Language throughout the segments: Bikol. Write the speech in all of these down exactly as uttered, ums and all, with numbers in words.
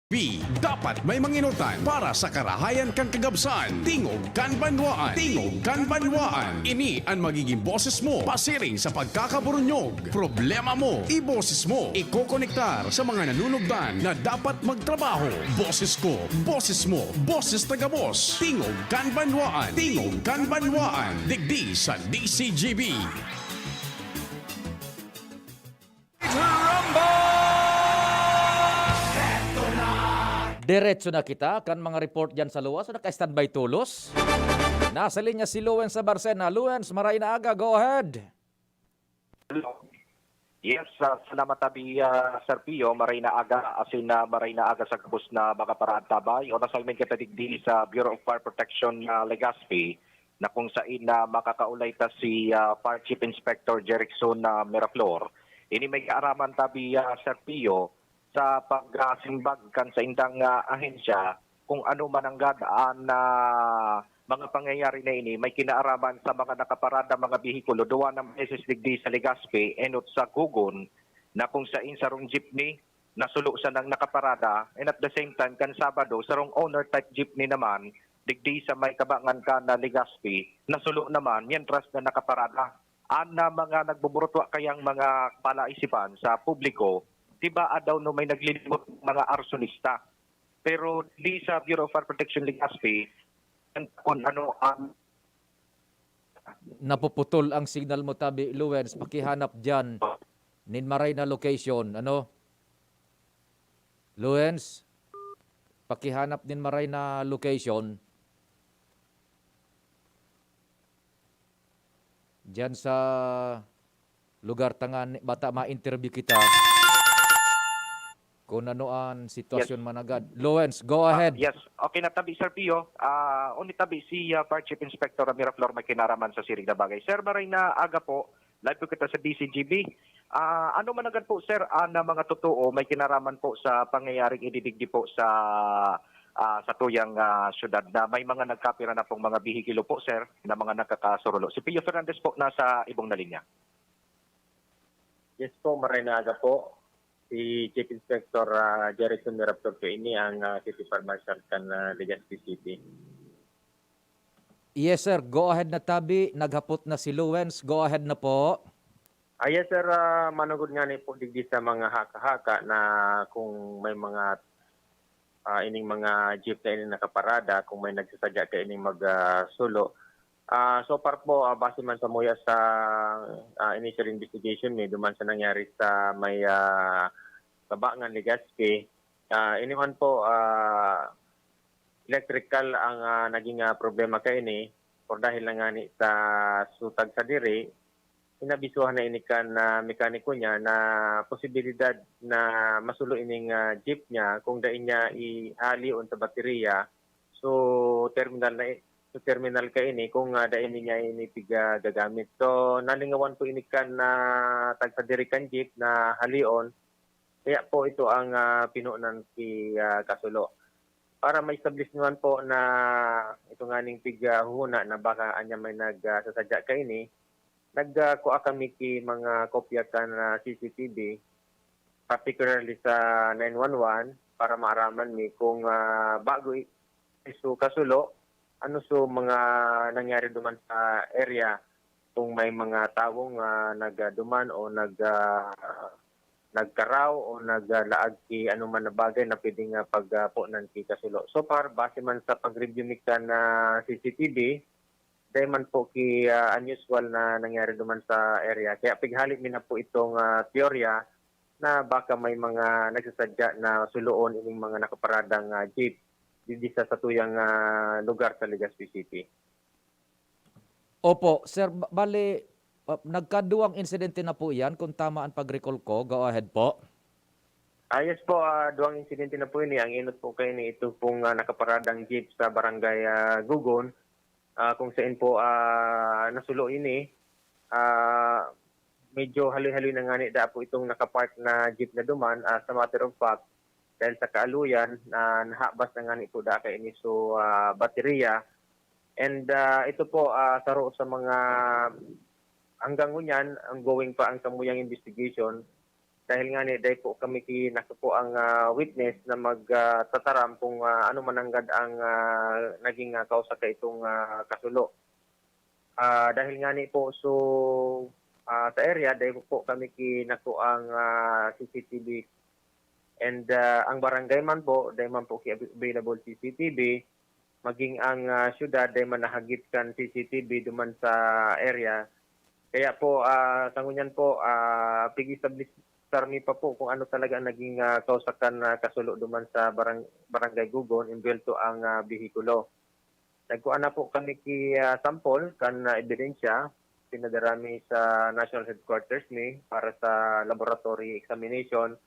B, dapat may manginutan para sa karahayan kan kagabsan. Tingog kan banwaan. Tingog kan banwaan. Ini an magiging boses mo pasiring sa pagkakaburunyog. Problema mo, iboses mo. Ikokonektar sa mga nanunugdan na dapat magtrabaho. Boses ko, boses mo, boses taga-Boss. Tingog kan banwaan. Tingog kan banwaan. Digdi sa D C G B. Diretso na kita kan mga report dyan sa luwas. So, naka-standby tolos. Nasa linya si Lawrence Barcena. Lawrence, maray na aga. Go ahead. Yes, ah, salamat tabi, ah, Sir Pio. Maray na aga, asin na maray na aga sa gabos na mga paraantabay. On assignment kita digdi sa Bureau of Fire Protection na Legazpi, na kung sain na makakaulay ta si ah, Fire Chief Inspector Jerickson na Miraflor. Ini may kaaraman tabi, ah, Sir Pio, sa pagsimbag kan saindang ah, ahensya kung ano mananggad an ah, mga pangyayari na ini may kinaaraman sa mga nakaparada mga behikulo duwa na beses digdi sa Legazpi enot sa Gugon, na kung sain sarong jeepney nasulo sanang nakaparada, and at the same time kan Sabado sarong owner type jeepney naman digdi sa may kabangan kan na Legazpi nasulo naman mientras na nakaparada. An na mga nagbuburutwa kayang mga palaisipan sa publiko, tiba daw no may naglilimot mga arsonista. Pero di sa Bureau of Fire Protection Legazpi, kung ano ang Napuputol ang signal mo tabi, Luwens. Pakihanap diyan nin maray na location, ano? Luwens, pakihanap nin maray na location diyan sa lugar tangan bata ma-interview kita. Kung ano an sitwasyon managad. Luwens, go ahead. Yes. Okay na tabi, Sir Pio. Ah, uni tabi si ah, Fire Chief Inspector Miraflor may kinaraman sa siring na bagay. Sir, maray na aga po. Live po kita sa D C G B. Ah, ano managad po, sir, ah, na mga totoo may kinaraman po sa pangyayaring ididigdi po sa ah, sa tuyang ah, syudad na may mga nagkapira na pong mga bihikilo po, sir, na mga nagkakasurulo. Si Pio Fernandez po nasa ibong na linya. Yes po, maray na aga po. Si Chief Inspector ah, Jerickson Miraflor po ini ang ah, City Fire Marshal kan ah, Legazpi City. Yes, sir. Go ahead na tabi. Naghapot na si Luwens. Go ahead na po. Ah, yes, sir. Ah, manugod nga ni po digdi sa mga haka-haka na kung may mga ah, ining mga jeep na ini nakaparada, kung may nagsasadya ka ining magsulo. Ah, so far po, ah, base man sa muya sa ah, initial investigation ni duman sa nangyari sa may ah, Kabangan, Legazpi, ah, ini man po, ah, electrical ang ah, naging ah, problema kaini, por dahil na ngani sa sutag sa diri, inabisuhan na ini kan ah, mekaniko niya na posibilidad na masulo ining ah, jeep niya kung dai niya ihalion sa baterya. So, terminal na i- so terminal kaini kung ah, dai niya ini piga gagamit. So, nalingawan po ini kan ah, tagsadiri kan jeep na halion. Kaya po ito ang ah, pinunan ki ah, Kasulo. Para ma-establish naman po na ito nganing pighuhuna na baka anya may nagsasadya kaini, nagkua kami ki mga kopya kan ah, C C T V, particularly sa nine one one, para maaraman mi kung ah, bago i- so Kasulo, ano so mga nangyari duman sa area, kung may mga tawong ah, nagduman o nag ah, nagkaraw o naglaag ki ano man na bagay na pwedeng ah, pagpunan ki Kasulo. So far, base man sa pag-review mi kan ah, C C T V, dai man po ki ah, unusual na nangyari duman sa area. Kaya pighali mi na po itong ah, teorya na baka may mga nagsasadya na suloon ining mga nakaparadang ah, jeep digdi sa satuyang ah, lugar sa Legazpi City. Opo, sir, ba- bali, ah, nagkaduwang insidente na po iyan, kung tama ang pag-recall ko. Go ahead po. Ah, yes po, ah, duwang insidente na po ini. Ang enot po kaini, ito pong ah, nakaparadang jeep sa barangay ah, Gugon, ah, kung saan po ah, nasulo ini. Ah, medyo haloy-haloy na ngani da po itong nakapark na jeep na duman. As a matter of fact, dahil sa kaaluyan, ah, nahabas na ngani po da kaini so ah, baterya. And ah, ito po, ah, saro sa mga, hanggang ngunyan, ongoing pa ang samuyang investigation. Dahil ngani, dai po kami ki-, nakukuang, ah, witness na mag, ah, tataram kung, ah, ano man nanggad ang, ah, naging, ah, kausa kaitong, ah, kasulo. Ah, dahil ngani po, so, ah, sa area, dai po kami kinakuang, ah, C C T V. And, ah, ang barangay man po, dai man po ki-, available C C T V. Maging ang, ah, syudad, dai man nahagit kan C C T V duman sa area. Kaya po, ah, sa ngunyan po, ah, pig-establishar mi pa po kung ano talaga ang naging, ah, kausa kan, ah, kasulo duman sa barang-, Barangay Gugon, imbuwelto ang, ah, behikulo. Nagkua na po kami ki, ah, sample kan, ah, ebidensya. Pinadara mi sa National Headquarters mi para sa laboratory examination,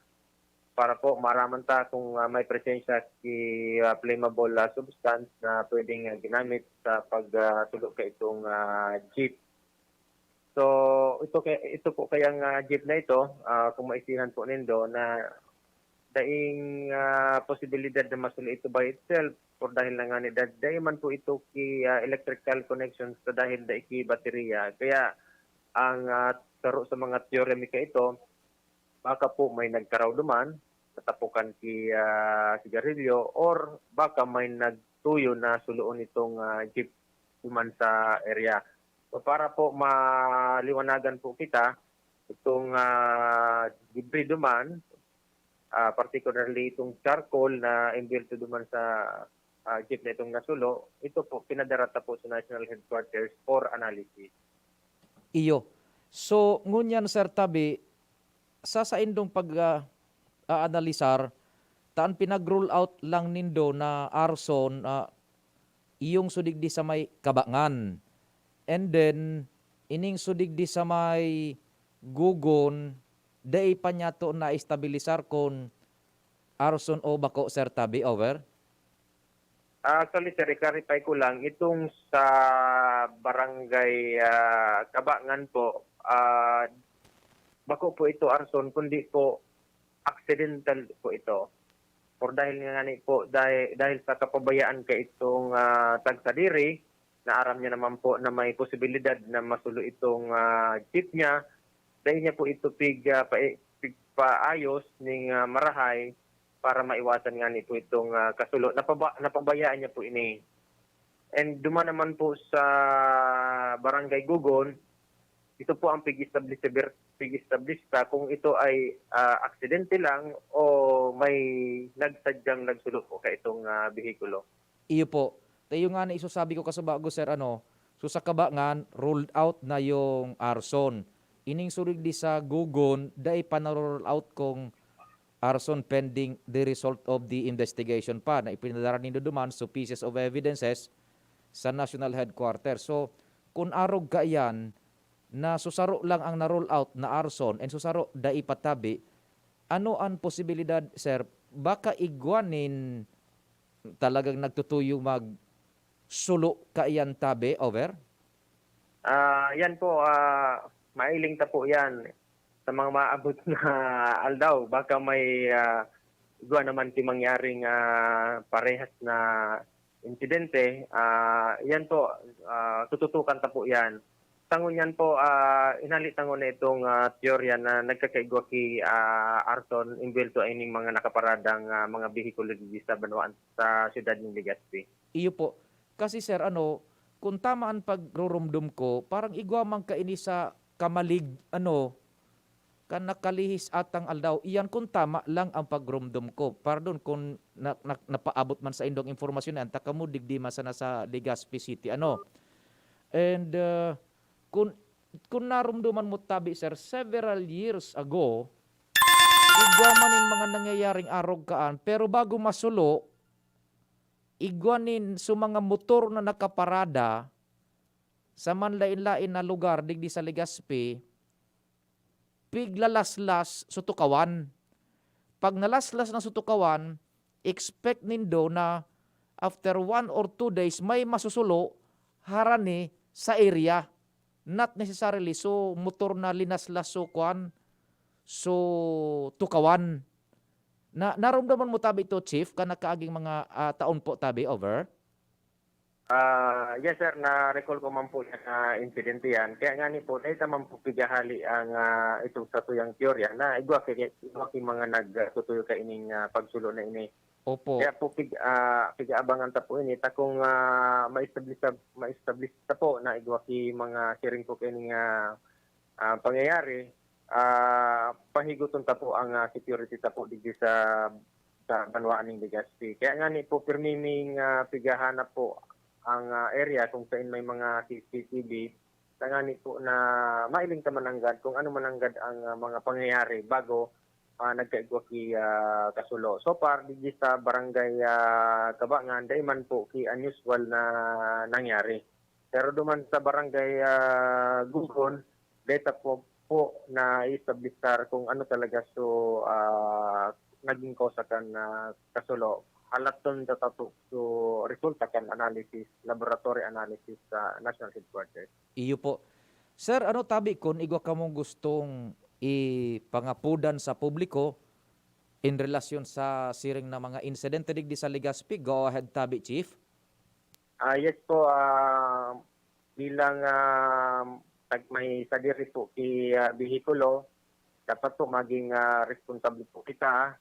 para po maaraman ta kung, ah, may presensya ki, ah, flammable, ah, substance na pwedeng, ah, ginamit sa pag, ah, sulo kaitong, ah, jeep. So, ito kay, ito po kayang, ah, jeep na ito, ah, kung maisihan po nindo na daing, ah, posibilidad na masulo ito by itself or dahil na nga ni dad-, dai man po ito ki, ah, electrical connections sa dahil dai ki baterya. Kaya ang, ah, saro sa mga teorya mi kaito, baka po may nagkaraw duman, natapukan ki, ah, sigarilyo, or baka may nagtuyo na suloon itong, ah, jeep duman sa area. So, para po maliwanagan po kita, itong, ah, debris duman, ah, particularly itong charcoal na imbuwelto duman sa, ah, jeep na itong nasulo, ito po, pinadara ta po sa National Headquarters for analysis. Iyo. So, ngunyan, Sir Tabi, sa saindong pag, ah, aanalisar, ta an pinag-rule out lang nindo na arson, ah, iyong sudigdi sa may Kabangan. And then, ining sudigdi sa may Gugon, dai pa niya to na-estabilisar kun arson o bako, Sir Tabi, over? Ah, actually, sir, i-clarify ko lang, itong sa barangay, ah, Kabangan po, ah, bako po ito arson, kundi po accidental po ito. Or dahil nga ni po, dahil, dahil sa kapabayaan ka itong, ah, tagsadiri, na aram niya naman po na may posibilidad na masulo itong, ah, jeep niya, dahil niya po ito pig, ah, pa-, pigpaayos ning, ah, marahay para maiwasan nga ni po itong, ah, kasulo. Napaba-, napabayaan niya po ini. And duman naman po sa Barangay Gugon, ito po ang pig-establish, pig-establish ta kung ito ay, ah, aksidente lang o may nagsadyang nagsulo po kaitong, ah, behikulo. Iyo po. Tayo nga na isasabi ko kasubago, sir, ano, so sa Kabangan, ruled out na yung arson. Ining surig di sa Gugon, dai pa na-rule out kung arson pending the result of the investigation pa na ipinadara nindo duman, so pieces of evidences sa national headquarters. So, kun arog kaiyan na so saro lang ang na-rule out na arson and so saro dai pa tabi, ano an posibilidad, sir? Baka igwa nin talagang nagtutuyo magsulo kaiyan tabi, over? Ah, yan po, ah, mailing ta po yan sa mga maabot na aldaw. Baka may, ah, igwa naman ti mangyaring, ah, parehas na insidente. Ah, yan po, ah, tututukan ta po yan. Sa ngunyan po, ah, inali ta nguna itong, ah, teorya na nagkakaigwa ki, ah, arson, imbuwelto ining mga nakaparadang, ah, mga behikulo digdi sa banwaan, sa siyudad nin Legazpi. Iyo po. Kasi, sir, ano, kun tama an pagrurumdom ko, parang igwa man kaini sa kamalig, ano, kan nakalihis atang aldaw. Iyan kun tama lang ang pagrumdom ko. Pardon kun na, na, napaabot man sa indong impormasyon na yan, ta kamo digdi man sana sa Legazpi City, ano. And, uh, kun, kun narumduman mo tabi, sir, several years ago, igwa man nin mga nangyayaring arog kaan, pero bago masulo, igwa nin so mga motor na nakaparada sa manlain-lain na lugar digdi sa Legazpi, piglalaslas so tukawan. Pag nalaslas na so tukawan, expect nindo na after one or two days, may masusulo harani sa area. Not necessarily so motor na linaslas so kwan, so tukawan. Na, narumdaman mo tabi ito, Chief, kan nakaaging mga, ah, taon po tabi, over? Ah, yes, sir, na-recall ko man po yan na insidente yan. Kaya ngani po, dahil naman po pigahali ang, ah, itong satuyang teorya na igwa ki, igwa ki mga nagtutuyo kaining, ah, pagsulo na ini. Opo. Kaya po pig-, ah, pig-aabangan ta po ini, ta kung, ah, ma-establish ta, ma-establish ta po na igwa ki mga siring po kaining, ah, ah, pangyayari, ah, pahigoton ta po ang, ah, security ta po digdi sa, sa banwaan ning Legazpi. Kaya ngani po, pirmi ming, ah, pighahanap po ang, ah, area kung sain may mga C C T V, tangani po na mailing ta mananggad kung ano mananggad ang, ah, mga pangyayari bago, ah, nagkaigwa ki, ah, kasulo. So far, digdi sa barangay, ah, Kabangan, dai man po ki unusual na nangyari. Pero duman sa barangay, ah, Gugon, dai ta po, po na-establish kung ano talaga so, ah, naging kosa kan, ah, kasulo. Halaton ta tapo so resulta kan analysis, laboratory analysis sa National Headquarters. Iyo po. Sir, ano tabi kun igwa kamong gustong ipangapodan sa publiko in relasyon sa siring na mga insidente digdi sa Legazpi? Go ahead tabi, Chief. Ah, yes po, ah, bilang, ah, tag-, may sadiri po ki, ah, behikulo, dapat po maging, ah, responsable po kita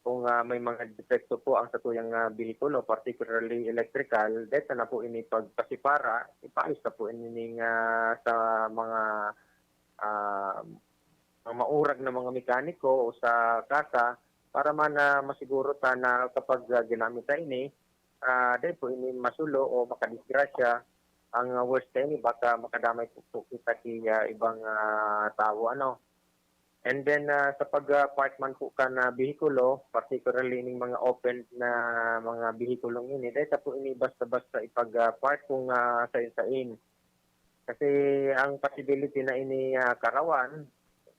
kung, ah, may mga depekto po ang satuyang, ah, behikulo, particularly electrical, dai ta na po ini pagpasipara, ipaayos ta po ini ning, ah, sa mga, ah, mga maurag na mga mekaniko o sa kasa para man, ah, masiguro ta na kapag, ah, ginamit ta ini, ah, dai po ini masulo o makadisgrasya. Ang, ah, worst kaini baka makadamay po, po kita ki, ah, ibang, ah, tawo, ano. And then, ah, sa pag, ah, park man po kan, ah, behikulo, particularly ning mga open na mga behikulong ini, dai ta po ini basta-basta ipag, ah, park kung, ah, sain-sain. Kasi ang possibility na ini, ah, karawan,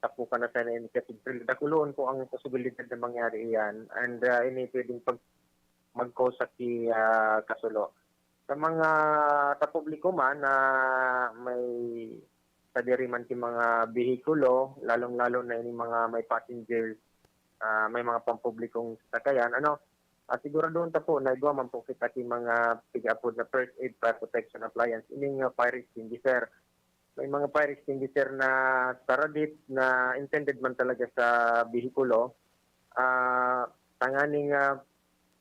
tapo ka na sana ini cathedral, dakuloon po ang posibilidad na mangyari iyan. And, ah, ini pwedeng pag-, mag-cause sa ki-, ah, kasulo. Sa mga, sa publiko man na may sadiri man ki mga behikulo, lalong-lalo na ini mga may passengers, ah, may mga pampublikong sasakyan, ano, ah, siguraduhon ta po na igwa man po kita ki mga pig-aapod na first aid fire protection appliance, ining, ah, fire extinguisher. May mga fire extinguisher na saradit na intended man talaga sa behikulo. Ah, tanganing, ah,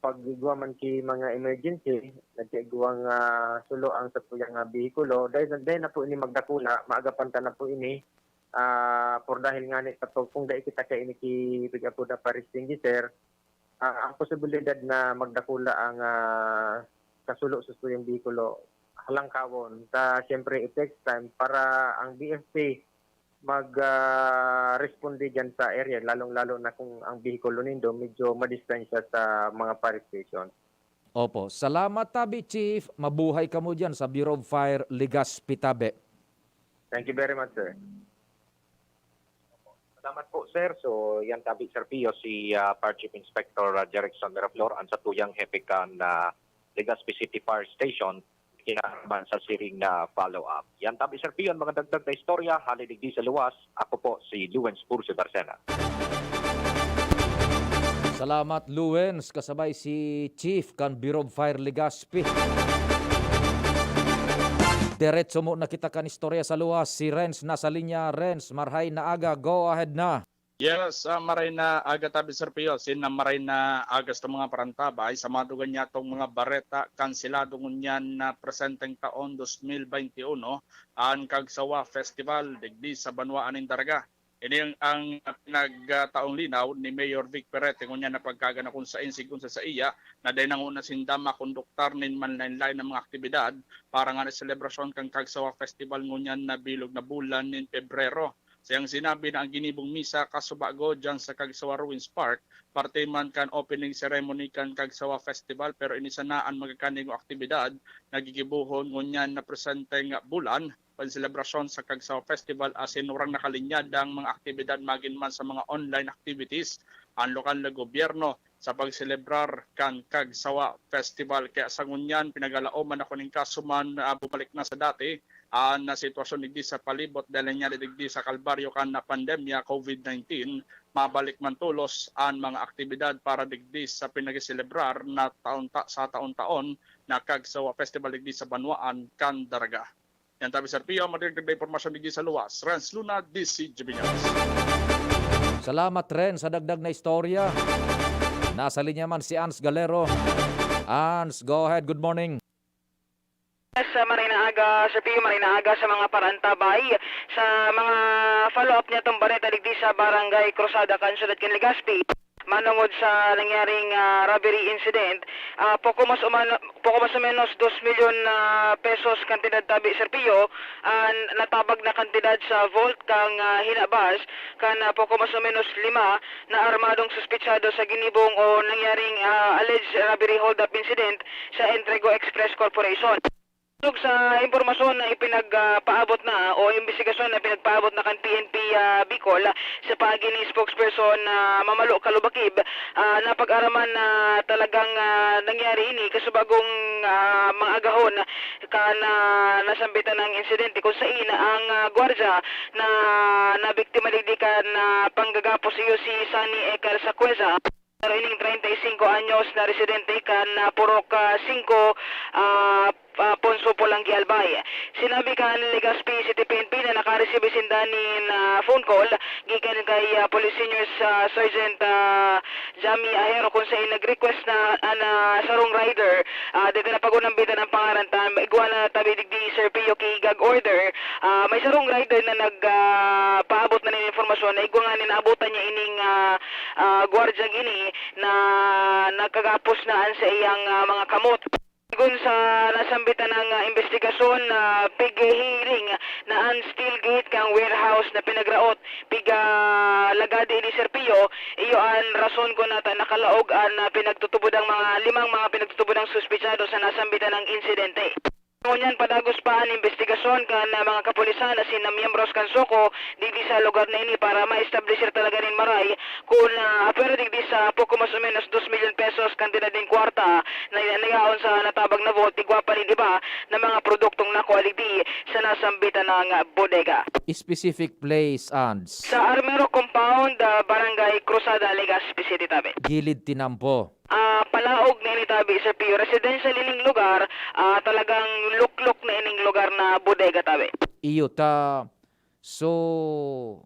pag igwa man ki mga emergency, nagkaigwang, ah, sulo ang satuyang, ah, behikulo, dai, dai na po ini magdakula, maagapan ta na po ini. Ah, por dahil ngani ta po, kung dai kita kaini ki pig-aapod na fire extinguisher, ah, ang posibilidad na magdakula ang, ah, kasulo sa satuyang behikulo, halangkawon. Ta, siyempre, it takes time para ang B F P mag, ah, responde diyan sa area, lalong-lalo na kung ang behikulo nindo medyo madistansya sa mga fire station. Opo. Salamat tabi, Chief. Mabuhay kamo diyan sa Bureau of Fire, Legazpi tabi. Thank you very much, sir. Salamat po, sir. So, yan tabi, Sir Pio, si, ah, Fire Chief Inspector, ah, Jerickson Miraflor, ang satuyang hepe kan, ah, Legazpi City Fire Station, kinaraman sa siring na follow-up. Yan tabi, Sir Pio, ang mga dagdag na istorya, hali digdi sa luwas. Ako po si Lawrence Purse Barcena. Salamat, Lawrence, kasabay si Chief kan Bureau of Fire Legazpi. Diretso mo na kita kan istorya sa luwas. Si Renz nasa linya. Renz, marhay na aga. Go ahead na. Yes, ah, maray na aga tabi, Sir Pio. Sin na maray na aga sa mga parantabay, sa madugan niya tong mga bareta, kanselado ngunyan na presenteng taon dos mil baynte uno, an Kagsawa Festival digdi sa banwaan nin Daraga. Ini ang, ang pinagtaong linaw ni Mayor Vic Perete ngunyan na pagkaganakon sa insig unsa sa iya na dai na nguna sinda makonduktar nin manlain-lain na mga aktibidad para nga sa selebrasyon kan Kagsawa Festival ngunyan na bilog na bulan nin Pebrero. Sa iyang sinabi na ang ginibong misa kasubago diyan sa Kagsawa Ruins Park, parte man kan opening ceremony kan Kagsawa Festival, pero ini sana an magkakanigong aktibidad na gigibohon ngunyan na presenteng bulan, panselebrasyon sa Kagsawa Festival asin warang nakalinyada ang mga aktibidad magin man sa mga online activities an lokal na gobyerno sa pagselebrar kan Kagsawa Festival. Kaya sa ngunyan, pinagalaoman ako nin kaso man, ah, bumalik na sa dati, ah, na sitwasyon digdi sa palibot dahil nangyari digdi sa kalbaryo kan na pandemya COVID nineteen. mabalik man tolos an mga aktibidad para digdi sa pinagseselebrar na taon ta-, sa taon-taon na Kagsawa Festival digdi sa banwaan kan Daraga. Yan tabi, Sir Pio, madagdag na impormasyon digdi sa luwas. Renz Luna, D C G B News. Salamat, Ren, sa dagdag na istorya. Nasa linya man si Ans Galero. Ans, go ahead. Good morning. Sa maray na aga, Sir Pio, maray na aga sa mga paraantabay. Sa mga follow-up niya itong bareta digdi sa Barangay Cruzada, kan Syudad kan Legazpi, manungod sa nangyaring ah, robbery incident, ah, poko mas uman, poko mas o menos dos milyon na pesos kantidad tabi, Sir Pio, an natabag na kantidad sa vault kan ah, hinabas kan ah, poko mas o menos lima na armadong suspetsado sa ginibong o nangyaring ah, alleged robbery hold-up incident sa Entrego Express Corporation. Sosog sa impormasyon na ipinagpaabot na o imbestigasyon na pinagpaabot na kan P N P ah, Bicol, sa paagi ni spokesperson na Mamalo Kalubakib, ah, napag-araman na talagang ah, nangyari ini kasubagong ah, mga agahon kan ah, nasambitan ng insidente kung sain ang ah, gwardiya na nabiktima digdi kan ah, panggagapos iyo si Sunny Ecar Sacueza. Pero ining treinta y cinco anyos na residente kan ah, Purok ah, singko, ah, ah, Ponso, Polangui, Albay. Sinabi kan Legazpi City P N P na nakaresibi sinda nin ah, phone call gikan kay ah, Police Senior ah, Sergeant ah, Jamie Ahero kung sain nag-request na an ah, sarong rider, ah, dito na pag-unambitan ang pangaran ta, igwa na tabi digdi, Sir Pio, ki gag order. Ah, may sarong rider na nag ah, paabot na nin impormasyon na igwa nga nin naabutan niya ining ah, ah, gwardyang ini na nagkagapos na an saiyang ah, mga kamot. Sigon sa nasambitan ng ah, imbestigasyon, na pighihiling na an steel gate kan warehouse na pinagraot, piga lagadi ini, Sir Pio, iyo an rason kun nata nakalaog an ah, pinagtutubodang mga limang mga pinagtutubodang suspetsado sa nasambitan ng insidente. Ngunyan, padagos pa an imbestigasyon kan ah, mga kapulisan asin na miyembros kan SOCO digdi sa lugar na ini para ma-establisir talaga nin maray kun ah, apwera digdi sa poko mas o menos dos milyon pesos kantidad nin kwarta na nayaon sa natabag na vault, igwa pa nin iba na mga produktong nakua digdi sa nasambitan na bodega. Specific place, Ans. Sa Armero Compound, ah, Barangay Cruzada, Legazpi City, tabi. Gilid tinampo. Ah, palaog na ini tabi, Sir Pio. Residential ining lugar, ah, talagang luklok na ining lugar na bodega tabi. Iyo ta. So,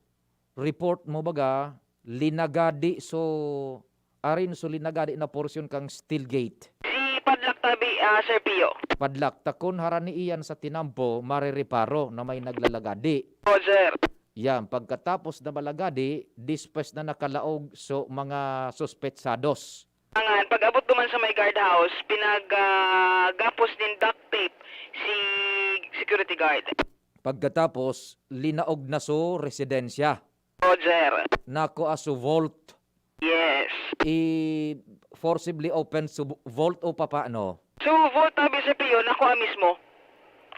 report mo baga, linagadi, so, arin so linagadi na porsyon kang steel gate. Si padlak tabi, ah, Sir Pio. Padlak, takon harani iyan sa tinampo, marereparo na may naglalagadi. Roger. Yan, pagkatapos na malagadi, despues na nakalaog so mga suspetsados. Angan, pag-abot duman sa may guardhouse, pinag-, ah, gapos nin duct tape si security guard. Pagkatapos, linaog na so residensya. Roger. Nako aso vault. Yes. I forcibly open so vault o papano? So vault, tabi sa Pio, nako mismo.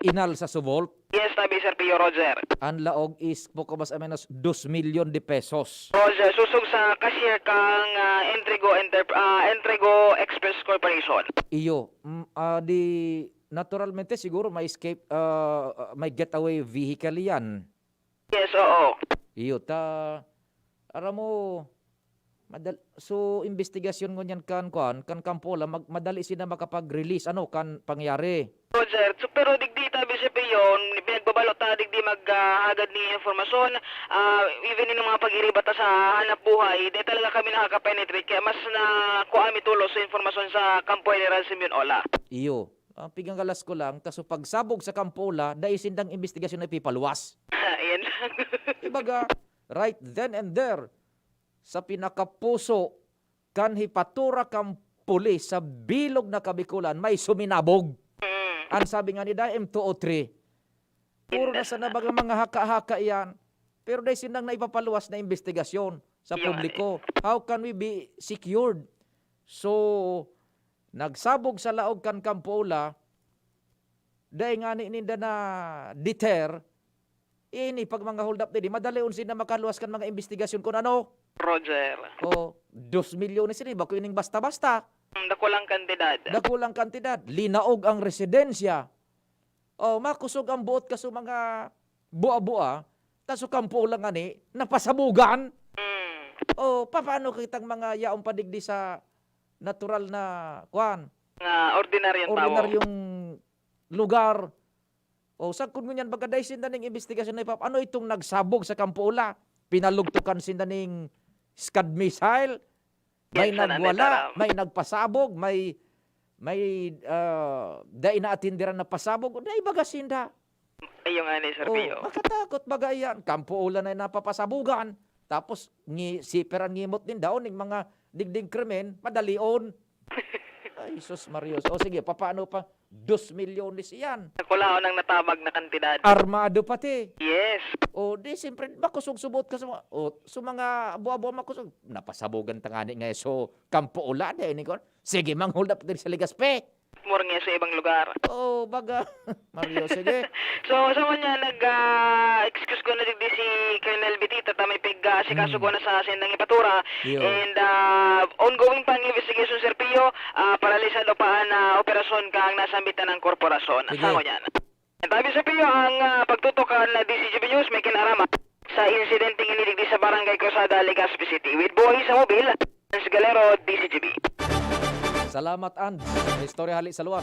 Inal sa so vault? Yes, tabi Sir Pio, Roger. Ang laog is poko mas o menos dos milyon de pesos. Roger, susog sa cashier kang ah, Entrego, Enter, ah, Entrego Express Corporation. Iyo, mm, ah, di naturalmente siguro may escape, ah, may getaway vehicle yan. Yes, oo. Iyo, ta, aram mo, madal, so, investigasyon ngunyan kan, kuan, kan Kampola, mag, madali sila makapag-release, ano, kan pangyari. Roger, so, pero digdi tabi sa piyon, pinagbabalot ta digdi maghagad ni informasyon, ah, even yung mga pag-iriba ta sa hanap buhay, di talaga kami nakaka-penetrate, kaya mas na kuha mi tulos sa informasyon sa Kampo General Simeon Ola. Iyo. Ang piganggalas ko lang, ta so pagsabog sa Kampola, dai sindang imbestigasyon na ipipaluwas. Ayan lang. Ibaga, right then and there, sa pinakapuso kan hipatura kan pulis sa bilog na Kabikulan, may suminabog. Mm. Ang sabi nga ni Daim two o three, puro na sana baga mga haka-haka iyan. Pero dai sindang naipapaluwas na imbestigasyon sa publiko. How can we be secured? So, nagsabog sa laog kan Kampola, dai ngani ninda na-deter, ini pag mga hold up didi, madalion sinda makaluwas kan mga imbestigasyon kun ano. Roger. O, dos milyones ini, bako ining basta-basta. Dakulang kantidad. Dakulang kantidad. Linaog ang residensya. O, makusog ang buot kaso mga bua-bua, ta so Kampola ngani, napasabogan. Mm. O, papaano kitang mga yaon pa digdi sa natural na, kuwan, Nga ordinaryong tawo. ordinaryong lugar? O, sagkod ngunyan, baga dai sinda ning imbestigasyon na ipap-, ano itong nagsabog sa Kampo Ula? Pinalugtukan sinda ning Scud missile? May Yan sana may nagwala, taram. May nagpasabog, may, may, ah, dai naatindiran na pasabog. Dai baga sinda. Ayun nga ni Sir Oh, Pio. makatakot baga iyan. Kampo Ula na napapasabugan. Tapos, ngi-, siper an ngimot ninda, o, ning mga digding krimen, madalion. Ay, sus Marios. O, sige, papaano pa? Dos milyones iyan. Nakulaon ang natabag na kantidad. Armado pati. Yes. O, di, siyempre, makusog subot ka sa mga, o, sa mga abo-abo makusog. Napasabugan ta ngani nga, so, Kampo Ula, di, ini ko. Sige, mang-hold up diri sa Legazpi. More nga sa ibang lugar. O, baga. Mario, sige. So, sa kanya, nag, ah, excuse ko na digdi si Colonel Bitita, ta may pig, ah, si kaso Hmm. ko na sa sindang ipatura. Yo. And, ah, ongoing pa ang investigation, Sir Pio, ah, paralisado pa ang, ah, operasyon kang nasambitan ng korporasyon. Sige. Sa kanya. Tabi, Sir Pio, ang, ah, pagtutok kan D C G B News may kinaraman sa insidente ini digdi sa Barangay Cruzada, Legazpi City. With Boy sa Mobil, Hans Galero, D C G B. Salamat, Ands. Istorya hali sa luwas.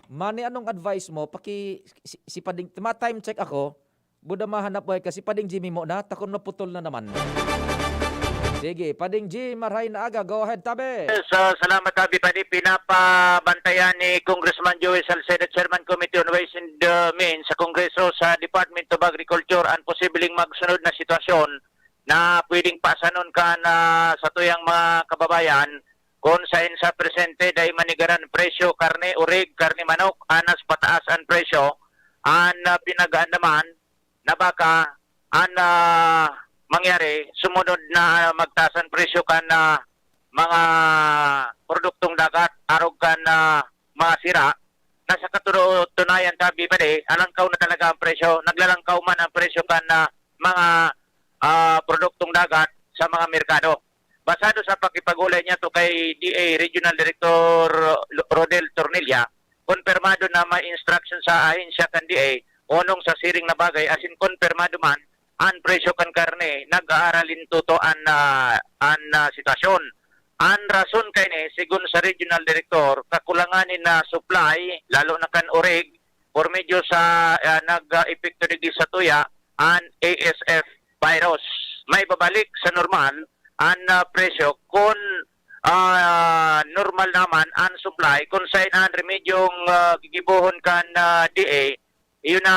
Mani, anong advice mo? Paki, si, si Pading, ma-time check ako. Buda mahanap mo, eh, kasi Pading Jimmy mo na, takon naputol na naman. Sige, Pading Jim, maray na aga. Go ahead, tabi. Yes, ah, salamat, Abi Padi. Pinapabantayan ni Congressman Joey Salceda, Chairman Committee on Ways and, uh, Means sa Kongreso, sa Department of Agriculture, ang posibleng magsunod na sitwasyon na pwedeng paasanon kan, ah, satuyang mga kababayan, kung saen sa presente dai manigaran presyo karne, urig, karne manok, anas pataas an presyo, an, ah, pinag-aandaman na baka an, ah, mangyari sumunod na magtaas an presyo kan, ah, mga produktong dagat, arog kan, ah, mga sira, na sa katunayan, tabi pa di, alangkaw na talaga ang presyo. Naglalangkaw man ang presyo kan, ah, mga, ah, produktong dagat sa mga merkado. Basado sa pakipag-ulay niya to kay D A Regional Director Ro-, Rodel Tornilla, konpermado na may instruction sa ahensya kan D A onong sa siring na bagay, asin konpermado man an presyo kan karne, nag-aaralin tuto an, ah, an, ah, sitwasyon. An rason kaini, sigon sa regional director, kakulangan nin, ah, supply, lalo na kan orig, por medyo sa, ah, nag-epekto digdi sa tuya, an A S F virus. May babalik sa normal an, ah, presyo kun, ah, normal naman an supply, kun saen an remedyong, ah, gigibohon kan, ah, D A, iyo na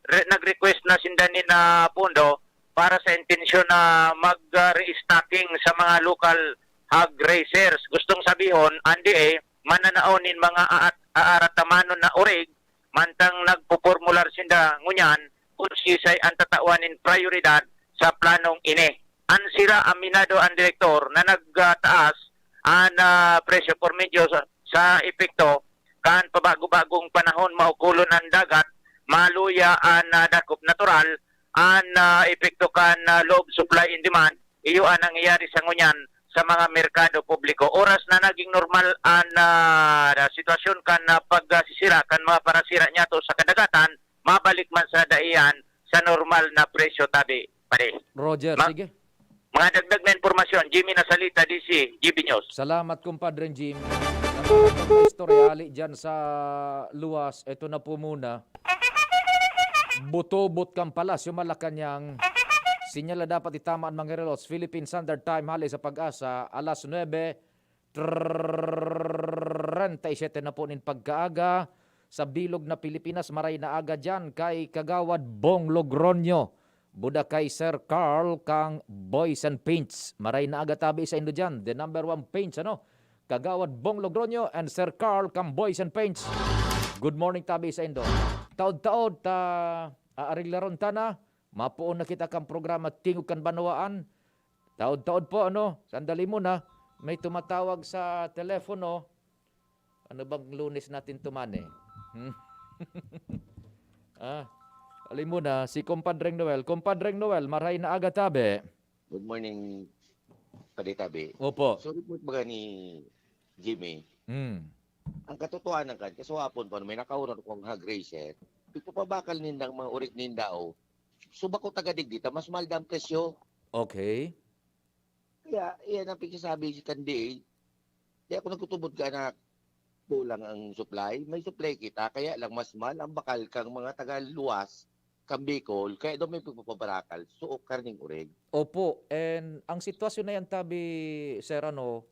re-, nag-request na sinda nin, ah, pondo para sa intensyon na mag, ah, restocking sa mga local hog raisers. Gustong sabihon, an D A mananao nin mga aat-, aaratamanon na orig, mantang nagpopormular sinda ngunyan kung sisay ang tatawan nin prayoridad sa planong ini. An sira, aminado an direktor na nagtaas an, ah, presyo por medyo sa, sa epekto kan pabago-bagong panahon, maukulon an dagat, maluya an, ah, dakop natural, an, ah, epekto kan, ah, law of supply and demand, iyo an nangyayari sa ngunyan sa mga merkado publiko. Oras na naging normal an, ah, sitwasyon kan, ah, pagsisira kan mga parasira niyato sa kadagatan, mabalik man sa daiyan sa normal na presyo, tabi, pare. Roger, Ma- sige. Mga dagdag na impormasyon, Jimmy Nasalita, D C, G B News. Salamat, kumpadreng Jim. Salamat sa istorya, hali dyan sa luwas. Ito na po muna. Butobot kan Palasyo, Malacañang. Sinyal na dapat itama an mga relos. Philippine Standard Time, hali sa Pag-asa, alas nuebe treinta y siete na po nin pagkaaga. Sa bilog na Pilipinas, maray na aga dyan kay Kagawad Bong Logroño. Buda kay Sir Carl kang Boys and Paints. Maray na aga tabi sa indo dyan. The number one paints, ano? Kagawad Bong Logroño and Sir Carl kang Boys and Paints. Good morning tabi sa indo. Taod-taod ta aarilaron ta na. Mapoon na kita kan programa Tingog kan Banwaan. Taod-taod po, ano? Sandali muna. May tumatawag sa telepono. Ano bang Lunes natin tuman eh? Hmm? Ah, ali muna, si Kumpadreng Noel. Kumpadreng Noel, maray na aga tabi. Good morning, Padi Tabi. Opo. So, report baga ni Jimmy, Hmm. ang katotohanan kan, kasuhapon pa, may nakaurot kong hog raiser, pagpapabakal nindang mga urig ninda, o, so bako taga digdi ta, mas mahal da ang presyo. Okay. Kaya, iyan ang pagsasabi kan D A. Di ako nagtutubod ka na kulang ang supply. May supply kita, kaya lang mas mahal ang bakal kang mga taga-luwas, kang Bicol, kaya daw may pagpapabarakal, suok karneng urig. Opo, and ang sitwasyon na yan, tabi, sir, ano,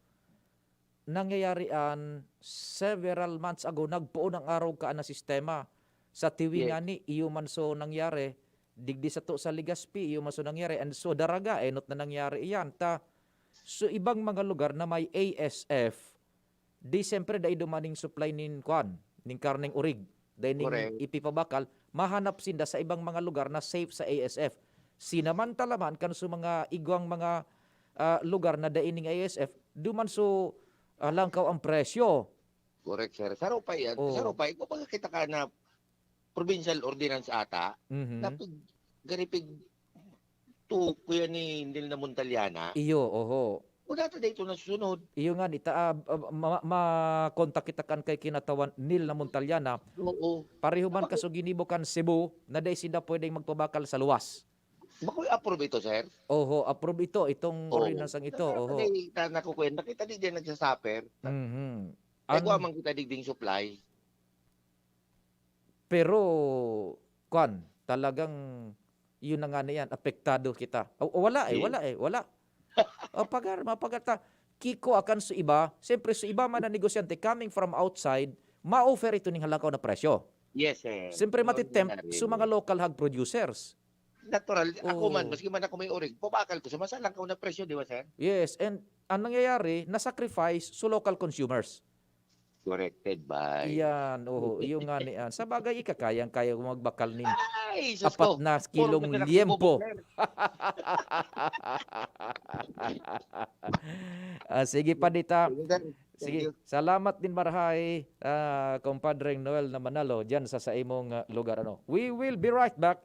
nangyayari an several months ago, nagpoon ang arog kaan na sistema. Sa Tiwi Yes. ngani, iyo man so nangyari, digdi sato sa Legazpi, iyo man so nangyari, and so Daraga, enot na nangyari iyan. Ta, so ibang mga lugar na may A S F, di siyempre dai duman ning supply nin kwan, ning karneng urig, dai ning Correct. ipipabakal, mahanap sinda sa ibang mga lugar na safe sa A S F. Sinamantala man kan so mga igwang mga, ah, lugar na dai ning A S F, duman so, ah, langkaw ang presyo. Correct, sir. Sa Rupay yan. Oo. Sa Rupay, kumbaga kita ka na provincial ordinance ata, Mhm. na pig-, garipig tu-, kuya ni Nel na Montaliana. Iyo, oho. Wala ta dito nasusunod. Iyo nga, di ta, ah, ah, ma-, ma-contact kita kan kay kinatawan Nel na Montaliana. Oo. Pareho man Kapag kaso ginibo kan Cebu, na dai sinda pwedeng magpabakal sa luwas. Bako approve ito, sir? Oho, approve ito, itong Oo. ordinansang ito, Kaya oho. pati ta-, nakukuwenta kita, di din nagsasuffer. Mhm. Ay, Ang kuha man kita digding supply. Pero, kwan, talagang, yun na nga na yan, apektado kita. O, o, wala eh, Yes. wala eh, wala. O, pagar, mapagar ta. Kiko akan sa iba, siyempre sa iba man na negosyante coming from outside, ma-offer ito ning halangkaw na presyo. Yes, sir. Siyempre, Yun, matitempt yun na rin. sa mga local hog producers. Natural. Ako Oo. man, maski man ako may urig, pabakal ko sa mas halangkaw na presyo, di ba, sir? Yes, and ang nangyayari, na-sacrifice sa local consumers. Corrected by Iyan, oo, iyo nga ni an. Sa bagay, ika kayang-kaya ko magbakal nin Ay, sus apat ko. na Puro kilong na lang liempo. sumubok, sir. Ah, sige, Padita. Sige, sir. Thank Sige, you. salamat din marahay, ah, Compadreng Noel na Manalo diyan sa, sa imong, ah, lugar, ano. We will be right back.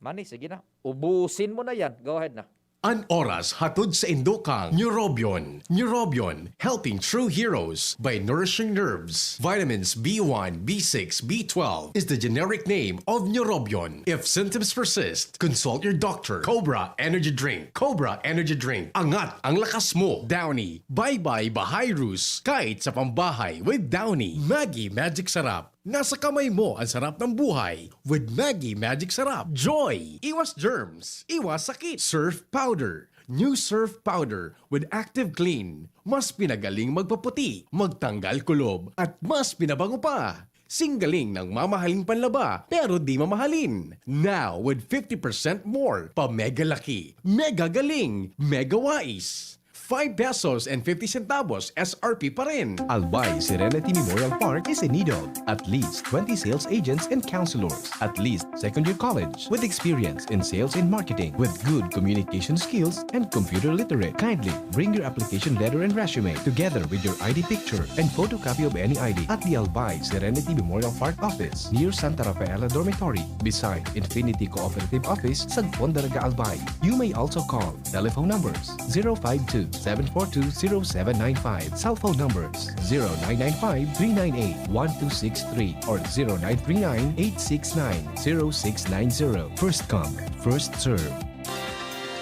Mani, sige na. Ubusin mo na yan. Go ahead na. An oras hatod sa indo kan Neurobion. Neurobion, helping true heroes by nourishing nerves. Vitamins B one, B six, B twelve is the generic name of Neurobion. If symptoms persist, consult your doctor. Cobra Energy Drink. Cobra Energy Drink. Angat ang lakas mo. Downy. Bye-bye bahay rules. Kahit sa pambahay with Downy. Maggi Magic Sarap. Nasa kamay mo ang sarap ng buhay with Maggi Magic Sarap. Joy! Iwas germs, iwas sakit. Surf Powder. New Surf Powder with Active Clean. Mas pinagaling magpaputi, magtanggal kulob, at mas pinabango pa. Singgaling ng mamahaling panlaba, pero di mamahalin. Now with fifty percent more pa mega laki, mega galing, mega wais. Five pesos and fifty centavos S R P pa rin. Albay Serenity Memorial Park is in need of at least twenty sales agents and counselors, at least second year college, with experience in sales and marketing, with good communication skills and computer literate. Kindly bring your application letter and resume together with your I D picture and photocopy of any I D at the Albay Serenity Memorial Park office near Santa Rafaela Dormitory, beside Infinity Cooperative Office, Sagpon, Daraga, Albay. You may also call Telephone numbers: zero five two, seven four two, zero seven nine five. Cell phone numbers: zero nine nine five, three nine eight, one two six three or zero nine three nine, eight six nine, zero six nine zero. First come, first serve.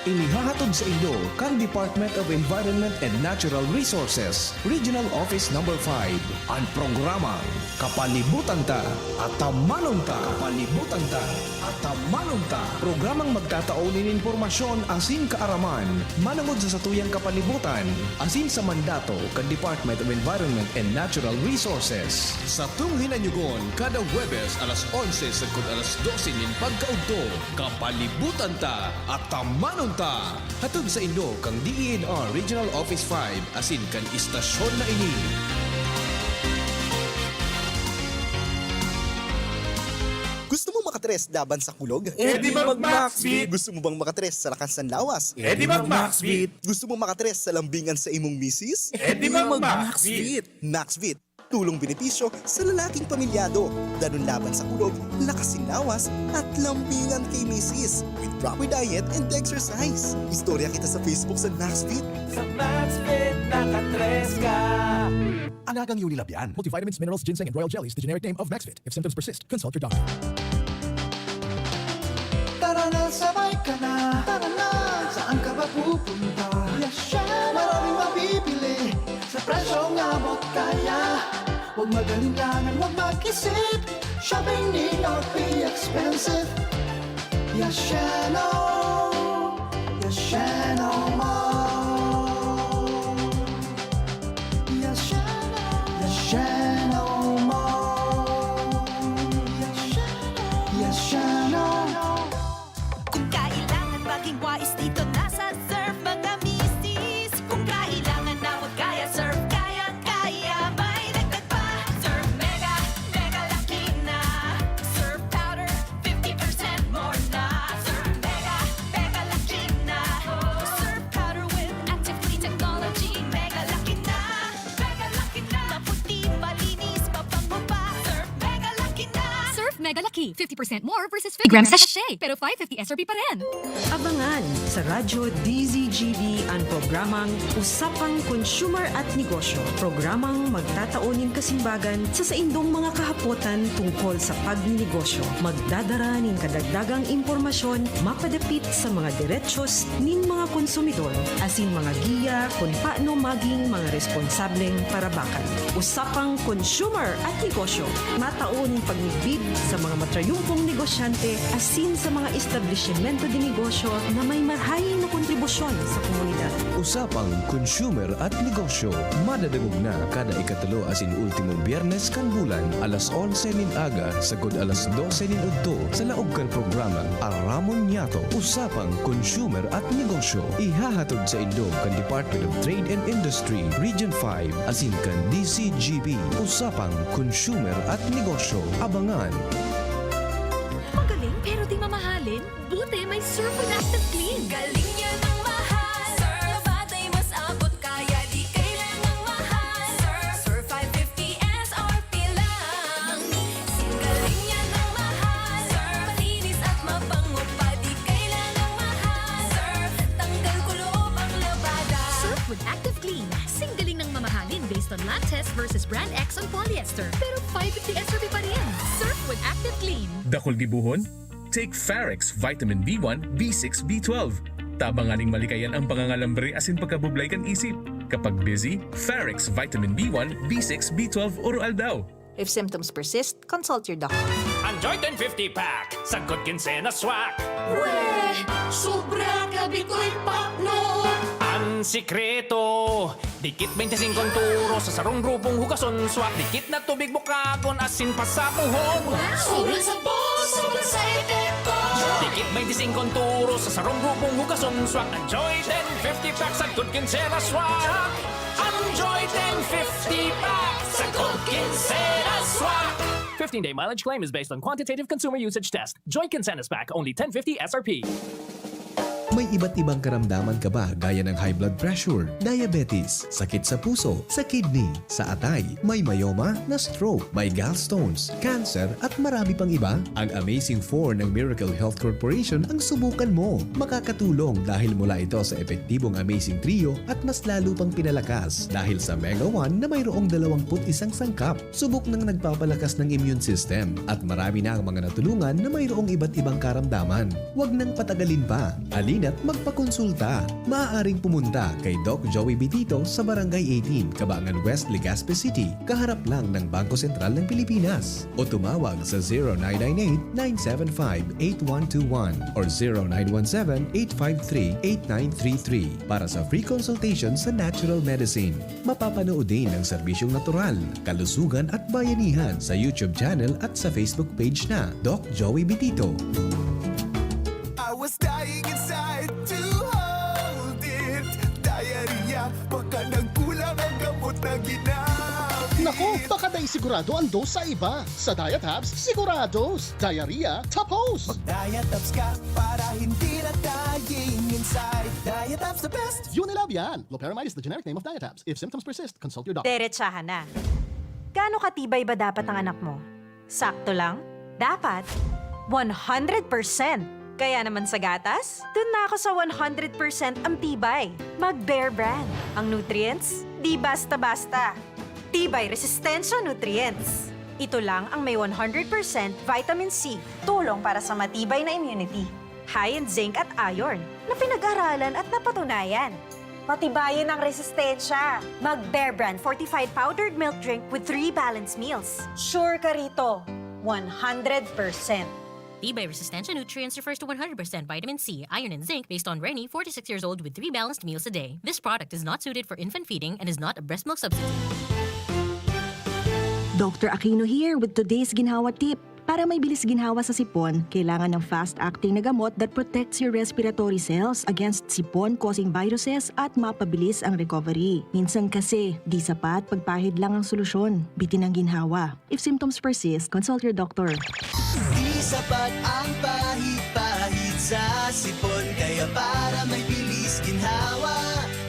Inihahatod sa inyo kan Department of Environment and Natural Resources, Regional Office Number five, an programang Kapalibutan Ta, Atamanon Ta. Kapalibutan Ta, Atamanon Ta. Programang magtatao nin impormasyon asin kaaraman manongod sa satuyang kapalibutan asin sa mandato kan Department of Environment and Natural Resources. Satong hinanyugon kada Huwebes alas onse sagkod alas dose nin pagkaudto, Kapalibutan Ta, Atamanon Ta. Hatod sa inyo kan D E N R Regional Office five asin kan istasyon na ini. Gusto mo makatres laban sa kulog? E di mag-Maxvit! Gusto mo bang makatres sa lakas ng lawas? E di mag-Maxvit! Gusto mo makatres sa lambingan sa imong misis? E di mag-Maxvit! Maxvit, tulong benepisyo sa lalaking pamilyado. Danun laban sa kulog, lakas sin lawas, at lambingan kay misis. With proper diet and exercise. Istorya kita sa Facebook sa Maxfit. Sa Maxfit, nakatres ka. Alagang Unilabian. Multivitamins, minerals, ginseng, and royal jellies, the generic name of Maxfit. If symptoms persist, consult your doctor. Tara na, sabay ka na. Tara na, saan ka ba pupunta? Yes, Radyo nga abot kaya. Huwag mag-alinlangan, huwag mag-isip. Shopping need not be expensive. Yashano, Yashano Mall. Yashano, Yashano Mall. Yashano. Kung kailangan maging wais, dito na sa Surf, mga misis. Kung kailangan na magkaya, Surf, kaya, kaya. May dagdag pa. Surf Mega, Mega Laki na. Surf Powder, fifty percent more na. Surf Mega, Mega Laki na. Surf Powder with active clean technology. Mega Laki na, Mega Laki na. Maputi, malinis, mabango pa. Surf Mega Laki na. Surf Mega Laki, fifty percent more versus fifty grams sachet, pero five fifty S R P pa rin. Abangan sa Radyo D Z G B an programang Usapang Consumer at Negosyo. Programang magtatao nin kasimbagan sa saindong mga kahapotan tungkol sa pagninegosyo. Magdadara nin kadagdagang impormasyon mapadapit sa mga derechos nin mga konsumidor, asin mga giya kun paano maging mga responsableng parabakan. Usapang Consumer at Negosyo. Matao nin pagmidbid sa mga matrayumpong negosyante asin sa mga establisimento de negosyo na may marahay na kontribusyon sa komunidad. Usapang Consumer at Negosyo, madadangog na kada ikatulo asin ultimong Biyernes kan bulan, alas onse nin aga sagkod alas dose nin udto, sa laog kan programang Aramon Niyato. Usapang Consumer at Negosyo, ihahatod saindo kan Department of Trade and Industry, Region five, asin kan D Z G B. Usapang Consumer at Negosyo. Abangan! Magaling pero di mamahalin? Buti may Surf with Active Clean. Galing niya ng mahal. Surf, batay mas abot kaya, di kailangang mahal. Surf, Surf five fifty S R P lang. Singgaling niya ng mahal. Surf, malinis at mabango pa, di kailangang mahal. Surf, tanggal kulob ang labada. Surf with Active Clean. Singgaling ng mamahalin based on lab test versus brand X on polyester. Pero five fifty S R P pa rin. Surf with Active Clean. Dakul gibohon? Take Farex Vitamin B one, B six, B twelve. Tabangan ning malikayan ang pangangalambre asin pagkabublay kan isip. Kapag busy, Farex Vitamin B one, B six, B twelve oro-aldaw. If symptoms persist, consult your doctor. Enjoy ten fifty pack, sagkod kinsenas swak. Weh! Sobra ka Bicoy Pak, no? An sikreto, dikit bente singko an turo sa sarong grupong hugason swak. Dikit na tubig bukagon asin pasapuhon. Wow! Sobrang sabon, sobrang sa epekto. Dikit bente singko an turo sa sarong grupong hugason swak. Enjoy ten fifty pack, sagkod kinsenas swak. Enjoy ten fifty pack, sagkod kinsenas swak. Fifteen-day mileage claim is based on quantitative consumer usage test. Joy Kinsenas Pack, only ten fifty S R P. May iba't ibang karamdaman ka ba, gaya ng high blood pressure, diabetes, sakit sa puso, sa kidney, sa atay, may myoma, na-stroke, may gallstones, cancer, at marami pang iba? Ang Amazing Four ng Miracle Health Corporation ang subukan mo. Makakatulong dahil mula ito sa epektibong Amazing Trio at mas lalo pang pinalakas dahil sa Mega One na mayroong dalawampu't isang sangkap. Subok nang nagpapalakas ng immune system at marami na ang mga natulungan na mayroong iba't ibang karamdaman. Huwag nang patagalin pa. Halina't magpakonsulta. Maaaring pumunta kay Doc Joey Bitito sa Barangay eighteen, Cabangan West, Legazpi City, kaharap lang ng Bangko Sentral ng Pilipinas. O tumawag sa zero nine nine eight, nine seven five, eight one two one or zero nine one seven, eight five three, eight nine three three para sa free consultation sa natural medicine. Mapapanood din ang serbisyong natural, kalusugan at bayanihan sa YouTube channel at sa Facebook page na Doc Joey Bitito. I was dying inside to hold it. Diarrhea, baka nagkulang ang gamot na ginamit. Naku, baka dai sigurado ang dose sa iba. Sa Diatabs, sigurados. Diarrhea, tapos. Mag-Diatabs ka para hindi na dying inside. Diatabs the best. Unilab yan. Loperamide is the generic name of Diatabs. If symptoms persist, consult your doctor. Derechahan na. Gaano katibay ba dapat ang anak mo? Sakto lang? Dapat one hundred percent. Kaya naman sa gatas, dun na ako sa one hundred percent ang tibay. Mag Bear Brand. Ang nutrients, di basta-basta. Tibay Resistensya Nutrients. Ito lang ang may one hundred percent vitamin C, tulong para sa matibay na immunity. High in zinc at iron, na pinag-aralan at napatunayan. Patibayin ang resistensya. Mag Bear Brand fortified powdered milk drink with three balanced meals. Sure ka rito, one hundred percent. Tibay resistensya nutrients refers to one hundred percent vitamin C, iron, and zinc based on Reni, forty-six years old, with three balanced meals a day. This product is not suited for infant feeding and is not a breast milk substitute. Doctor Aquino here with today's ginhawa tip. Para may bilis ginhawa sa sipon, kailangan ng fast-acting na gamot that protects your respiratory cells against sipon-causing viruses at mapabilis ang recovery. Minsan kasi, di sapat pagpahid lang ang solusyon. Bitin ang ginhawa. If symptoms persist, consult your doctor. Di sapat ang pahid-pahid sa sipon. Kaya para may bilis ginhawa,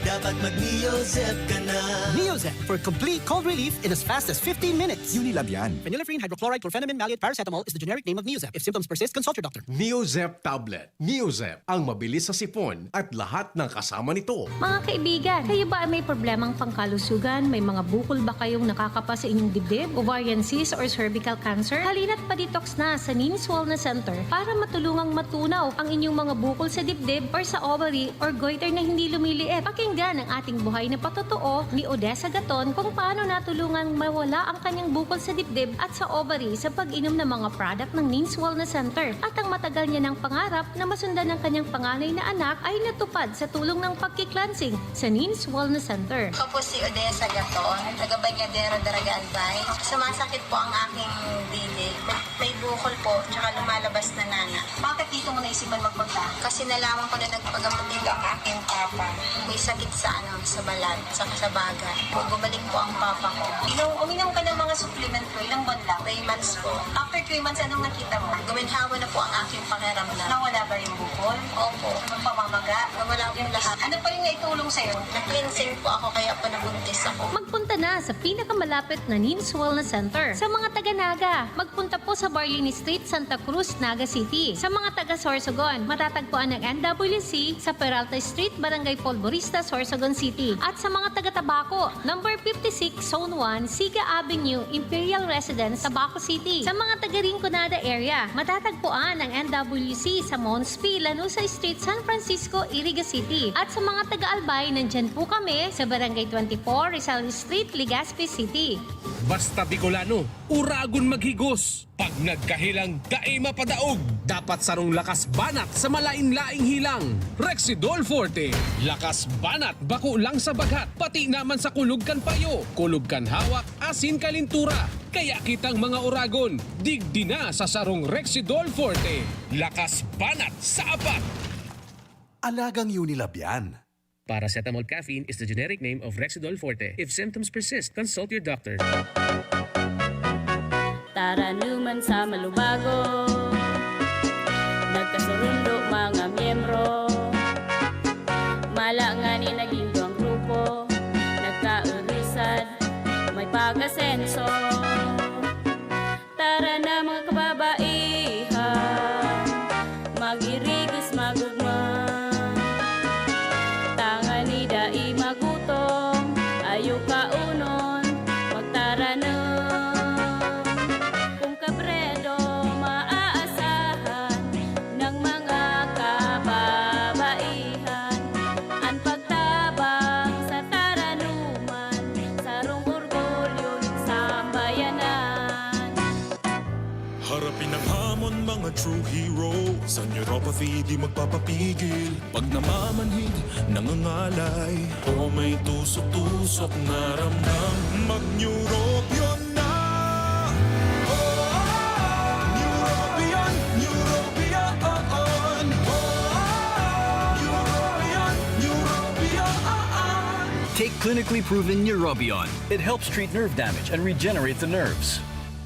dapat mag-Neozep ka na. Neozep for complete cold relief in as fast as fifteen minutes. Unilab yan. Phenylephrine, hydrochloride, chlorphenamine maleate, paracetamol is the generic name of Neozep. If symptoms persist, consult your doctor. Neozep tablet. Neozep, ang mabilis sa sipon at lahat ng kasama nito. Mga kaibigan, kayo ba ay may problemang pangkalusugan? May mga bukol ba kayong nakakapa sa inyong dibdib, ovarian cyst or cervical cancer? Halina't pa-detox na sa Neens Wellness Center para matulungang matunaw ang inyong mga bukol sa dibdib or sa ovary or goiter na hindi lumiliit. Pakinggan ang ating buhay na patotoo ni Odessa Gaton kung paano natulungang mawala ang kanyang bukol sa dibdib at sa ovary sa pag-inom ng mga product ng Neens Wellness Center. At ang matagal niya nang pangarap na masundan ng kanyang panganay na anak ay natupad sa tulong ng pagki-cleansing sa Neens Wellness Center. Ako po si Odessa Gaton, taga Bañadero, Daraga, Albay. Sumasakit po ang aking dili. May, may bukol po, tsaka lumalabas na nana. Bakit dito mo naisipan magpunta? Kasi nalaman ko na nagpagamot dito ang aking papa. May sakit sa ano, sa balat, sa sa baga. Gumaling po ang papa ko. Inom, uminom ka ng mga supplement ko, ilang buwan lang? Three months po. After three months, anong nakita mo? Guminhawa na po ang aking pakiramdam. Nawala ba yung bukol? Opo. Ang pamamaga? Nawala po yung lahat. Ano pa yung naitulong sa'yo? Nag-cleansing po ako, kaya po nabuntis ako. Magpunta na sa pinakamalapit na Neens Wellness Center. Sa mga taga Naga, magpunta po sa Barlini Street, Santa Cruz, Naga City. Sa mga taga Sorsogon, matatagpuan ang N W C sa Peralta Street, Barangay Polvorista, Sorsogon City. At sa mga taga Tabaco, number fifty-six, Zone one, Siga Avenue, Imperial Residence, Tabaco City. Sa mga taga Rinconada area, matatagpuan ang N W C sa Mons P, Lanuza Street, San Francisco, Iriga City. At sa mga taga Albay, nandyan po kami sa Barangay twenty-four, Rizal Street, Legazpi City. Basta Bicolano, uragon maghigos. Pag nagkahilang, dai mapadaog. Dapat sarong lakas banat sa malain-laing hilang. Rexidol Forte. Lakas banat bako lang sa baghat, pati naman sa kulog kan payo, kulog kan hawak, asin kalintura. Kaya kitang mga uragon, digdi na sa sarong Rexidol Forte. Lakas banat sa apat. Alagang Unilab yan. Paracetamol caffeine is the generic name of Rexidol Forte. If symptoms persist, consult your doctor. Taranuman sa malubago, nagkasurundo mga miyembro. Mala ngani naging duwang grupo, nagkaurisan, may pag-asenso. Tara na, mga kababaihan, mag-irigos, mag-ugma. Tangani dai magutom, ayo kaunon, magtaranom. Kung kabredo maaasahan ng mga kababaihan, an pagtabang sa taranuman, sarong orgulyo nin sambayanan. Harapin ang hamon, mga true heroes. Sa neuropathy, di magpapapigil. Pag namamanhid, nangangalay, o may tusok-tusok na ramdam, mag-Neurobion na! Oh, Neurobion, Neurobion, oh, oh. Neurobion, Neurobion, oh, oh. Take clinically proven Neurobion. It helps treat nerve damage and regenerate the nerves.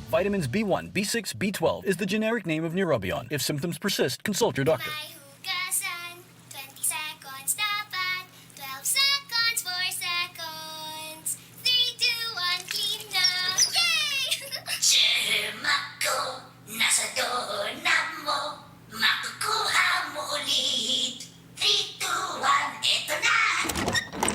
Vitamins B one, B six, B twelve is the generic name of Neurobion. If symptoms persist, consult your doctor. May hugasan, twenty seconds dapat, twelve seconds, four seconds, three, two, one, clean na! Yay! Germ ako, nasa doorknob mo, makukuha mo ulit. Three, two, one, eto na!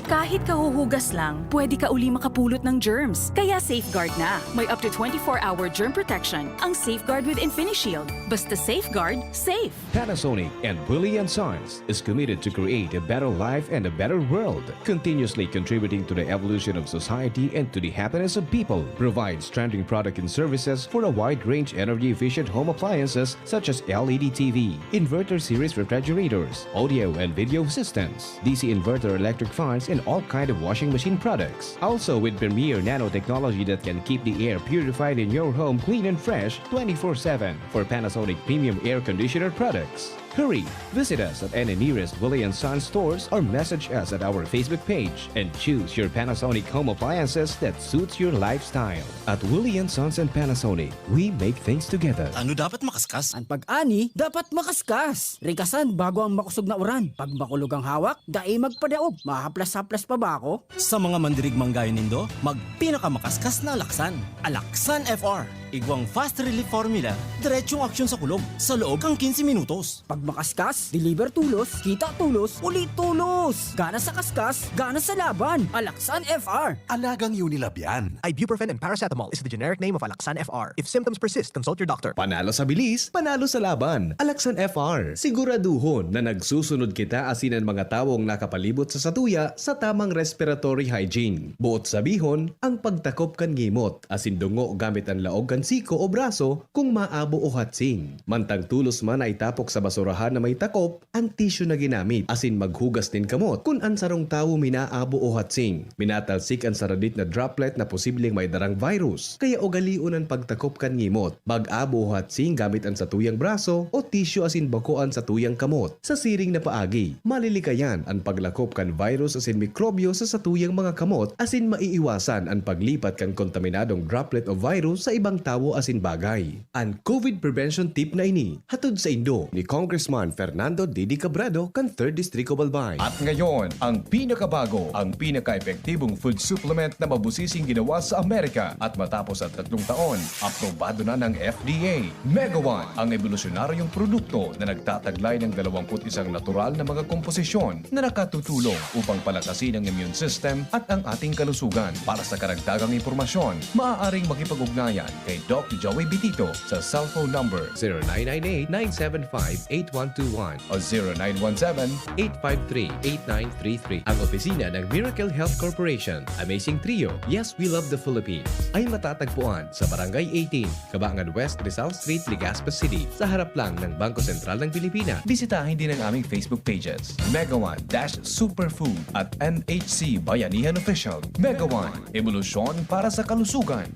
Kahit Kahit kahuhugas lang, pwede ka uli makapulot ng germs. Kaya Safeguard na. May up to twenty-four hour germ protection ang Safeguard with InfiniShield. Basta Safeguard, safe. Panasonic and Willie and Sons is committed to create a better life and a better world, continuously contributing to the evolution of society and to the happiness of people. Provides trending product and services for a wide range energy-efficient home appliances such as L E D T V, inverter series refrigerators, audio and video systems, D C inverter electric fans, and all kind of washing machine products. Also with premier nanotechnology that can keep the air purified in your home clean and fresh twenty-four seven for Panasonic premium air conditioner products. Hurry! Visit us at any nearest Willie and Sons stores or message us at our Facebook page and choose your Panasonic home appliances that suits your lifestyle. At Willie and Sons and Panasonic, we make things together. Ano dapat makaskas? An pag-ani dapat makaskas. Rikasan bago ang makosog na uran. Pag makulog ang hawak, dai magpadaog. Mahaplas-haplas pa ba ako? Sa mga mandirigmang gayo nindo, magpinakamakaskasna alaksan. Alaksan F R. Igwang fast relief formula, diretsong aksyon sa kulog, sa loob kan kinse minutos. Pag makaskas, deliver tulos, kita tulos, uli tulos! Gana sa kaskas, gana sa laban! Alaksan F R! Alagang Unilab yan. Ibuprofen and paracetamol is the generic name of Alaxan F R. If symptoms persist, consult your doctor. Panalo sa bilis, panalo sa laban. Alaxan F R. Siguraduhon na nagsusunod kita asin an mga tawong nakapalibot sa satuya sa tamang respiratory hygiene. Buot sabihon, ang pagtakop kan ngimot asin dungo gamit an laog kan siko o braso kung maabo o hatsing. Mantang tulos man na itapok sa basurahan na may takop, an tisyu na ginamit asin maghugas nin kamot kun an sarong tawo minaabo o hatsing. Minatalsik an saradit na droplet na posibleng may darang virus, kaya ugalion an pagtakop kan ngimot, mag-abo o hatsing gamit an satuyang braso o tisyu asin bako an satuyang kamot. Sa siring na paagi, malilikayan an paglakop kan virus asin mikrobyo sa satuyang mga kamot asin maiiwasan an paglipat kan kontaminadong droplet o virus sa ibang tawo asin bagay. An COVID prevention tip na ini hatod saindo ni Congressman Fernando Didi Cabredo kan Third District of Albay. At ngayon, ang pinakabago, ang pinaka-epektibong food supplement na mabusising ginawa sa Amerika at matapos ang tatlong taon, aprobado na ng F D A. Mega One, ang ebolusyonaryong produkto na nagtataglay ng dalawampu't isang natural na mga komposisyon na nakatutulong upang palakasin ang immune system at ang ating kalusugan. Para sa karagdagang impormasyon, maaaring makipag-ugnayan kay Doc Joey Bitito sa cellphone number zero nine nine eight, nine seven five, eight one two one o zero nine one seven, eight five three, eight nine three three. Ang opisina ng Miracle Health Corporation, Amazing Trio, Yes, We Love the Philippines, ay matatagpuan sa Barangay eighteen, Cabangan West, Rizal Street, Legazpi City, sa harap lang ng Bangko Sentral ng Pilipinas. Bisitahin din ang aming Facebook pages, Mega One dash Superfood at M H C Bayanihan Official. Mega One, ebolusyon para sa kalusugan.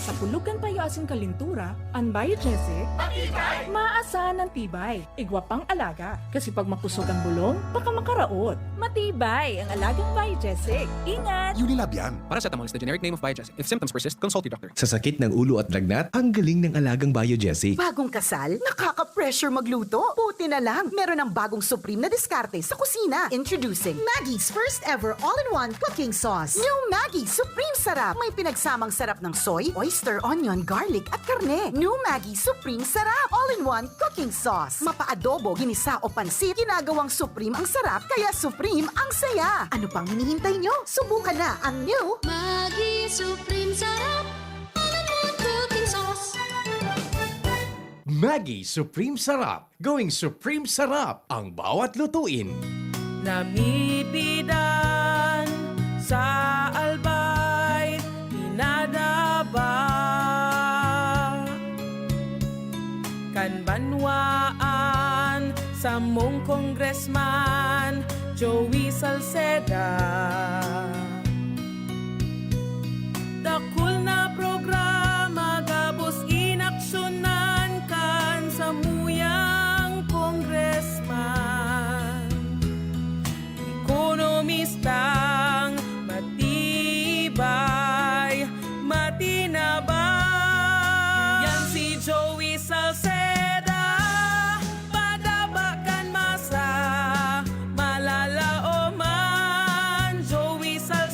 Sa pulog kan payo asin kalintura, an Biogesic maasahan an tibay. Igwa pang alaga, kasi pag makusog ang bulong, baka makaraot. Matibay ang alagang Biogesic. Ingat! Unilab yan. Paracetamol is the generic name of Biogesic. If symptoms persist, consult your doctor. Sa sakit ng ulo at lagnat, ang galing ng alagang Biogesic. Bagong kasal? Nakaka-pressure magluto? Buti na lang, meron ng bagong supreme na diskarte sa kusina. Introducing Maggie's first ever all-in-one cooking sauce. New Maggie Supreme Sarap. May pinagsamang sarap ng soy, oyster, onion, garlic, at karne. New Maggie Supreme Sarap. All-in-one cooking sauce. Mapa-adobo, ginisa o pansit, ginagawang supreme ang sarap, kaya supreme ang saya. Ano pang hinihintay nyo? Subukan na ang new Maggi Supreme Sarap. All in one cooking sauce. Maggi Supreme Sarap. Going Supreme Sarap ang bawat lutuin. Namipidan sa Albay, pinadaba kan banwaan samong Congressman Joey Salceda. Dakul na programa gabos inaksyonan kan samuyang congressman. Ekonomistang matibay, matinaba. Yan si Joey Salceda, padaba kan masa, malalaoman. Joey Salceda.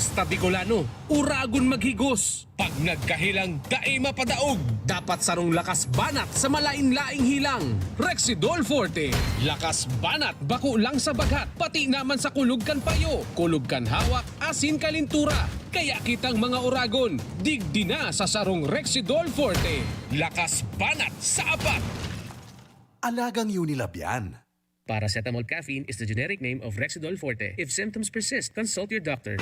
Basta Bicolano, uragon maghigos. Pag nagkahilang, dai mapadaog. Dapat sarong lakas banat sa malain-laing hilang. Rexidol Forte. Lakas banat, bako lang sa baghat, pati naman sa kulog kan payo, kulog kan hawak, asin kalintura. Kaya kitang mga uragon, digdi na sa sarong Rexidol Forte. Lakas banat sa apat. Alagang Unilab yan. Paracetamol caffeine is the generic name of Rexidol Forte. If symptoms persist, consult your doctor.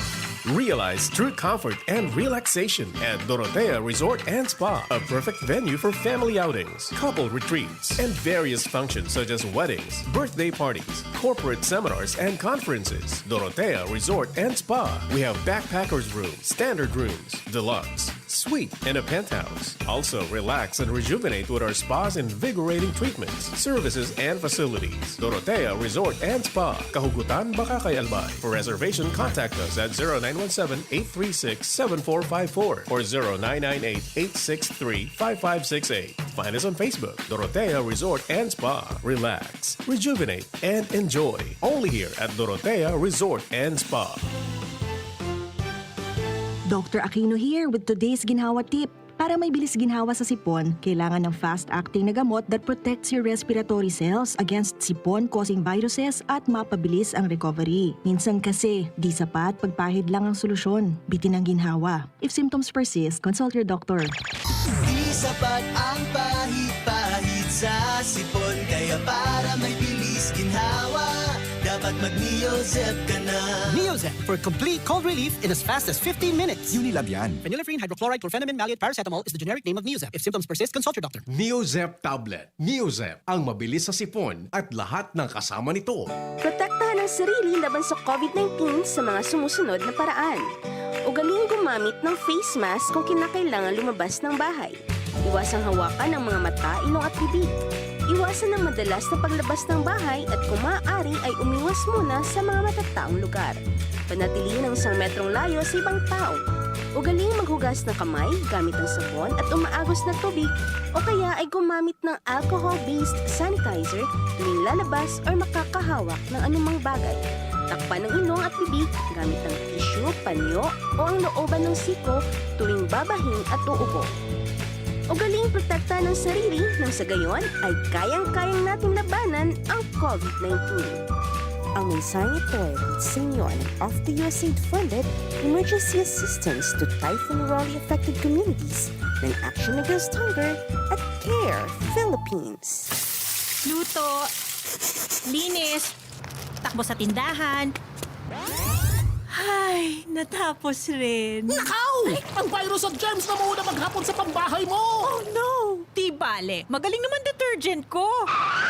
Realize true comfort and relaxation at Dorotea Resort and Spa, a perfect venue for family outings, couple retreats, and various functions such as weddings, birthday parties, corporate seminars, and conferences. Dorotea Resort and Spa. We have backpackers room, standard rooms, deluxe, suite, and a penthouse. Also, relax and rejuvenate with our spa's invigorating treatments, services, and facilities. Dorotea Resort and Spa, Kahugutan, Bacacay, Albay. For reservation, contact us at zero nine one seven, eight three six, seven four five four or zero nine nine eight, eight six three, five five six eight. Find us on Facebook, Dorotea Resort and Spa. Relax, rejuvenate, and enjoy. Only here at Dorotea Resort and Spa. Doctor Aquino here with today's ginhawa tip. Para may bilis ginhawa sa sipon, kailangan ng fast-acting na gamot that protects your respiratory cells against sipon-causing viruses at mapabilis ang recovery. Minsan kasi, di sapat pagpahid lang ang solusyon. Bitin ang ginhawa. If symptoms persist, consult your doctor. Di sapat ang pahid-pahid sa sipon, kaya para may bilis ginhawa, dapat mag-Neozep ka na. Neozep for complete cold relief in as fast as fifteen minutes. Unilab yan. Phenylephrine hydrochloride chlorphenamine maleate paracetamol is the generic name of Neozep. If symptoms persist, consult your doctor. Neozep tablet. Neozep, ang mabilis sa sipon at lahat ng kasama nito. Protektahan ang sarili laban sa COVID nineteen sa mga sumusunod na paraan. Ugaliing gumamit ng face mask kung kinakailangan lumabas ng bahay. Iwasang hawakan ang mga mata, ilong at bibig. Iwasan ang madalas na paglabas ng bahay at kung maaari ay umiwas muna sa mga matataong lugar. Panatilihin ang isang metrong layo sa ibang tao. Ugaliing maghugas ng kamay gamit ang sabon at umaagos na tubig o kaya ay gumamit ng alcohol-based sanitizer tuwing lalabas or makakahawak ng anumang bagay. Takpan ang ilong at bibig gamit ang tissue, panyo o ang looban ng siko tuwing babahing at uubo. Ugaliing protektahan ang sarili nang sa gayon ay kayang-kayang nating labanan ang COVID nineteen. Ang mensaheng ito ay hatid sa inyo ng Off the U S A I D funded Emergency Assistance to Typhoon Raleigh Affected Communities ng Action Against Hunger at CARE Philippines. Luto, linis, takbo sa tindahan. Ay, natapos rin. Nakaw! Ang virus at germs na muna maghapon sa pambahay mo! Oh no! Di bale, magaling naman detergent ko.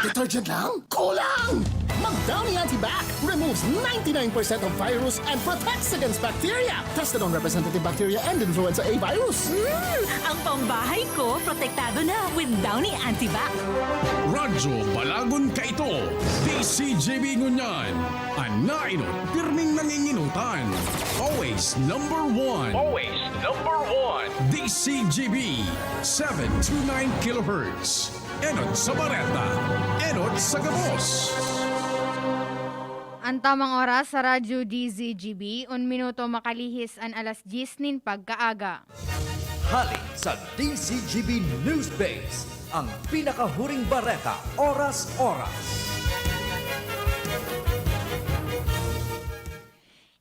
Detergent lang? Kulang! Mag Downy Antibac removes ninety-nine percent of virus and protects against bacteria. Tested on representative bacteria and influenza A virus. Mm, ang pambahay ko protektado na with Downy Antibac. Radyo Balagon Kaito, D C G B ngunyan. An nainot, pirming nanginginutan. Always number one. Always number one. D C G B, seven two nine kilohertz. Enot sa bareta, enot sa gabos. An tamang oras sa Radyo D Z G B, un minuto makalihis an alas dyes nin pagkaaga. Hali sa D Z G B News Base, ang pinakahuring bareta, oras-oras.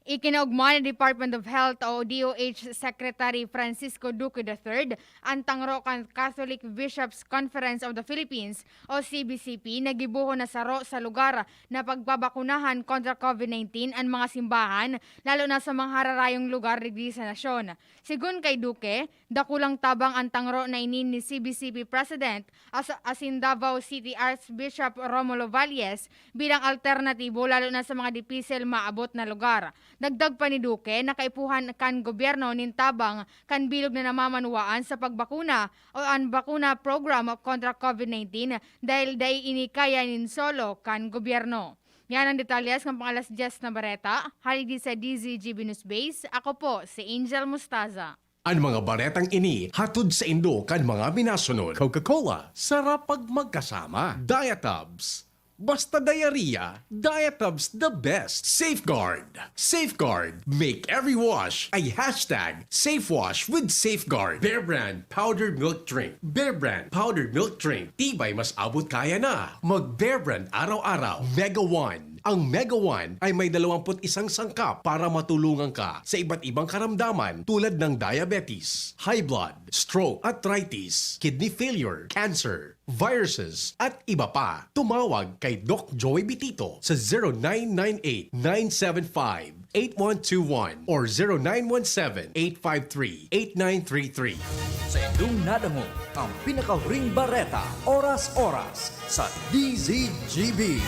Ikinaogma ni Department of Health o D O H Secretary Francisco Duque the third an tangro kan Catholic Bishops' Conference of the Philippines o C B C P na gibohon na saro sa lugar na pagbabakunahan kontra COVID nineteen an mga simbahan, lalo na sa mga hararayong lugar digdi sa nasyon. Segun kay Duque, dakulang tabang an tangro na ini ni C B C P President as-, asin Davao City Archbishop Romulo Valles bilang alternatibo lalo na sa mga dipisil maabot na lugar. Dagdag pa ni Duque na kaipuhan kan gobyerno nin tabang kan bilog na namamanuwaan sa pagbakuna o an bakuna program kontra COVID nineteen dahil dai ini kaya nin solo kan gobyerno. Yan ang detalyes kan pang-alas dyes na bareta. Hali di sa D Z G B News Base, ako po si Angel Mustaza. An mga baretang ini hatod saindo kan mga minasunod: Coca-Cola, sarap pag magkasama. Diatabs, Basta diarrhea, Diatabs the best. Safeguard. Safeguard. Make every wash a hashtag safe wash with Safeguard. Bear Brand Powdered Milk Drink. Bear Brand Powdered Milk Drink. Tibay mas abot kaya na. Mag Bear Brand araw-araw. Mega One. Ang Mega One ay may dalawampu't isang sangkap para matulungan ka sa iba't ibang karamdaman tulad ng diabetes, high blood, stroke, arthritis, kidney failure, cancer, viruses, at iba pa. Tumawag kay Doc Joey Bitito sa zero nine nine eight, nine seven five, eight one two one or zero nine one seven, eight five three, eight nine three three. Sa inyong nadangog ang pinakahuring bareta, oras-oras, sa D Z G B.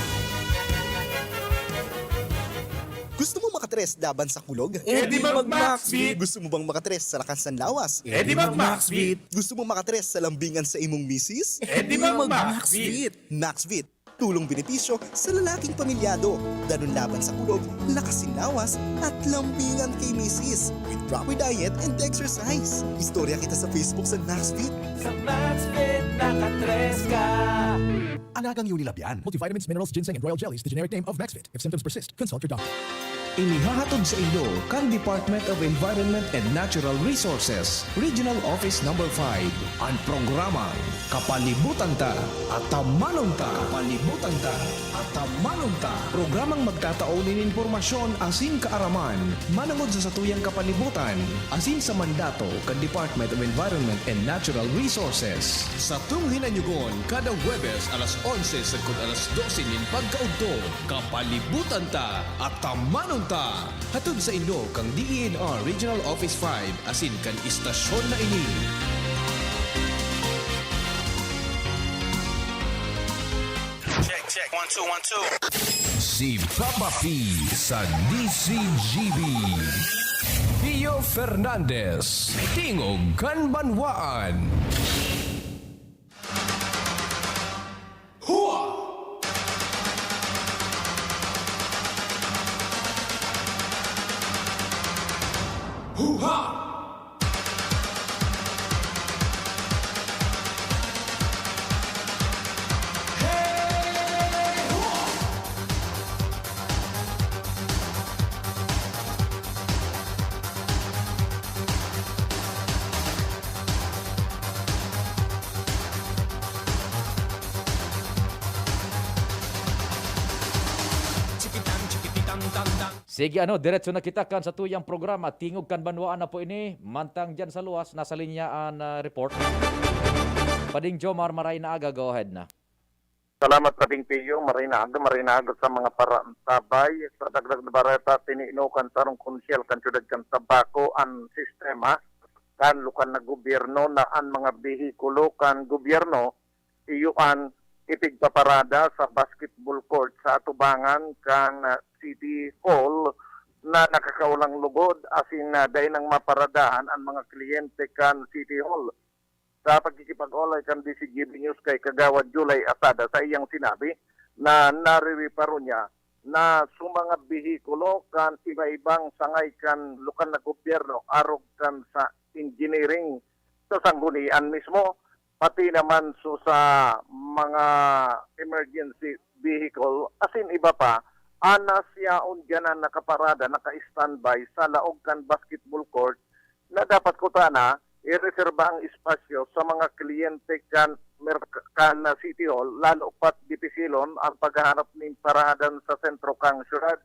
Gusto mo makatres laban sa kulog? Eh, di mag Maxvit. Gusto mo bang makatres sa lakas ng lawas? Eh, di mag Maxvit. Gusto mo makatres sa lambingan sa imong misis? Eh, di mag Maxvit. Maxvit, tulong benepisyo sa lalaking pamilyado. Danun laban sa kulog, lakas sin lawas, at lambingan kay misis. With proper diet and exercise. Istorya kita sa Facebook sa Maxvit. Sa Maxvit, nakatres ka. Alagang Unilab yan. Multivitamins, minerals, ginseng, and royal jellies, the generic name of Maxvit. If symptoms persist, consult your doctor. Inihahatod sa inyo kan Department of Environment and Natural Resources, Regional Office Number five, an programang Kapalibutan Ta, Atamanon Ta. Kapalibutan Ta, Atamanon Ta. Programang magtatao nin impormasyon asin kaaraman manongod sa satuyang kapalibutan asin sa mandato kan Department of Environment and Natural Resources. Satong hinanyugon kada Huwebes alas onse sagkod alas dose nin pagkaudto. Kapalibutan Ta, Atamanon Ta! Hatod sa inyo kan D E N R Regional Office five asin kan istasyon na ini. Check, check. One, two, one, two. Si Papa P sa D Z G B. Pio Fernandez, Tingog kan Banwaan. Hua! Huha! Sige, ano, diretso na kita kan satuyang programa, Tingog kan Banwaan na po ini. Mantang diyan sa luwas, nasa linya an, ah, report. Pading Jomar, maray na aga, go ahead na. Salamat, Pading Pio. Maray na aga, maray na aga sa mga paraantabay. Sa dagdag na bareta, tininukan sarong konsyal kan siyudad kan Tabaco an sistema kan lokal na gobyerno na an mga behikulo kan gobyerno iyo an ipigpaparada sa basketball court sa atubangan kan, ah, City Hall na nakakaolang lugod asin, ah, dai nang maparadahan an mga kliyente kan City Hall. Sa pagkikipag-olay kan D Z G B News kay Kagawad July Asada, sa iyang sinabi na narireparo niya na sa mga behikulo kan iba-ibang sangay kan lokal na gobyerno arog kan sa engineering sa sanggunian mismo, pati naman so sa mga emergency vehicle, asin iba pa, anas yaon diyan na nakaparada, naka-standby sa laog kan basketball court na dapat kutana ireserba ang espasyo sa mga kliyente kan merk-, kan City Hall, lalo pat dipisilon ang paghahanap nin parahadan sa sentro kan syudad.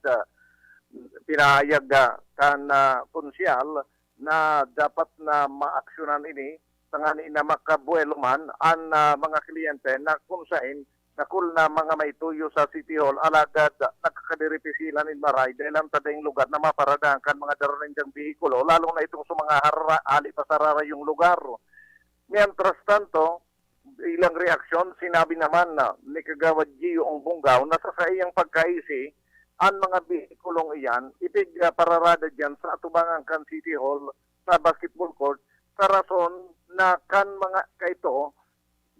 Pinahayag, ah, kan, ah, konsyal na dapat na maaksyonan ini tangani na makabuwelo man an, ah, mga kliyente na kun saen dakul na mga maituyo sa City Hall, alagad nagkakadiripisilan nin maray dahil ang tading lugar na maparadahan kan mga dara nindang behikulo, lalo na itong sa mga harara-, hali pa sa hararayong lugar. Mientras tanto, bilang reaksyon, sinabi naman na ni Kagawad Gio Ong Bunggaw na sa saiyang pagkaisi, an mga behikulong iyan ipigpararada diyan sa atubangan kan City Hall sa basketball court sa rason na kan mga kaito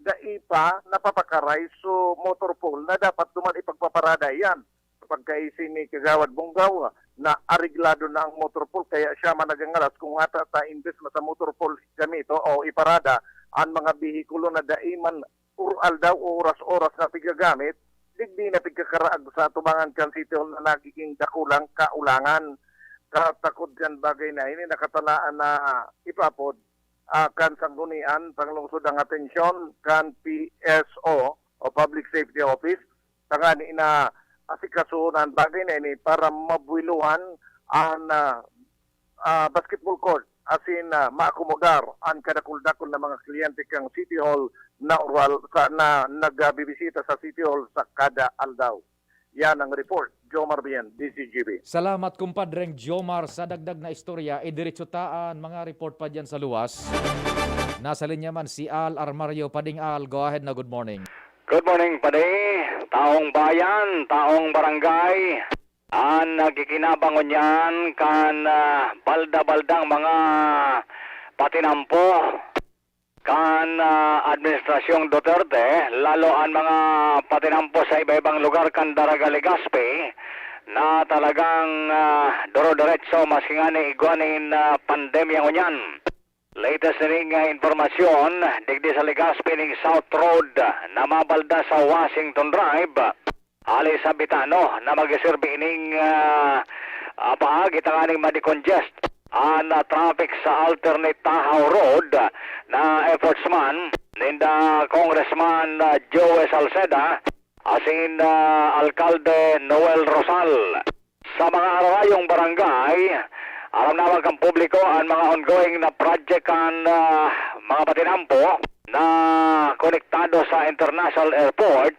dai pa napapakaray so motor pool na dapat duman ipagpaparada iyan. Sa pagkaisi ni Kagawad Bunggaw na areglado na ang motor pool, kaya siya man nagangalas kung ata ta imbes na sa motor pool gamiton o iparada an mga behikulo na dai man or aldaw o oras-oras na pigagamit, digdi na pigkakaraag sa atubangan kan City Hall na nagiging dakulang kaulangan. Katakod kan bagay na ini, nakatalaan na ipapod ah, kan Sanggunian panglungsod ang atensyon kan P S O o Public Safety Office, tangani na asikasuhon an bagay na ini para mabwiluhan an, ah, ah, basketball court asin, ah, maakomodar an kadakul-dakul na mga kliyente kan City Hall na oral sa, na nagbibisita sa City Hall sa kada aldaw. Yan ang report. Jomar Bien, D Z G B. Salamat, kumpadreng Jomar, sa dagdag na istorya. Idiretso ta an mga report pa diyan sa luwas. Nasa linya man si Al Armario. Pading Al, go ahead na, good morning. Good morning, Padi. Taong bayan, taong barangay, an nagkikinabang ngunyan kan, ah, balda-baldang mga patinampo kan, ah, Administrasyong Duterte, lalo an mga patinampo sa iba-ibang lugar kan Daraga Legazpi, na talagang, ah, doro-deretso maski ngani igwa nin, ah, pandemya ngunyan. Latest ini nga impormasyon, digdi sa Legazpi ning South Road na mabalda sa Washington Drive, hali sa Bitano, na magserbi ining, ah, ah, paagi tanganing ma-decongest an, ah, traffic sa alternate Tahaw Road, ah, na efforts man ninda Congressman, ah, Joey Salceda asin, ah, Alkalde Noel Rosal. Sa mga ararayong barangay, aram naman kan publiko an mga ongoing na project kan, ah, mga patinampo na konektado sa International Airport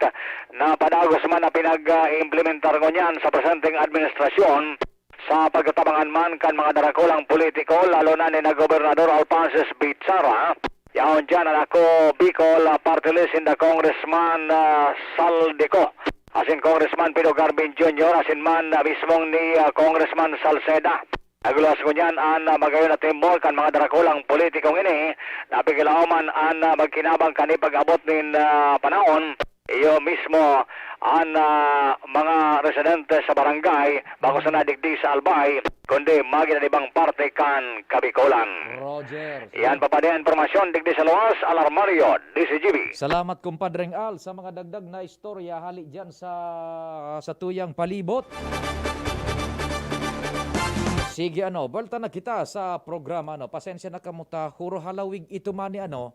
na padagos man na pinag-implementar ngunyan sa presenteng administrasyon sa pagtatabangan man kan mga darakulang politiko, lalo na ni na Gobernador Alphonsus Bichara. Yaon diyan an Ako Bicol, ah, Party List, sinda Congressman, ah, Saldico, asin Congressman Pino Garvin Junior, asin man, ah, mismong ni, ah, Congressman Salceda. Nagluwas ngunyan an, ah, magayon na teamwork kan mga darakulang politikong ini na pigilao man an, ah, magkinabang kan ipag-abot nin, ah, panahon. Iyo mismo an, ah, mga residente sa barangay, bako sana digdi sa Albay, kundi magin an ibang parte kan Kabikolan. Roger. Iyan pa pa din ang impormasyon digdi sa luwas, Al Armario, D Z G B. Salamat, kumpadreng Al, sa mga dagdag na istorya hali diyan sa, sa tuyang palibot. Sige, ano, balta na kita sa programa, ano. Pasensya na kamo ta, huro halawig ito man ni, ano,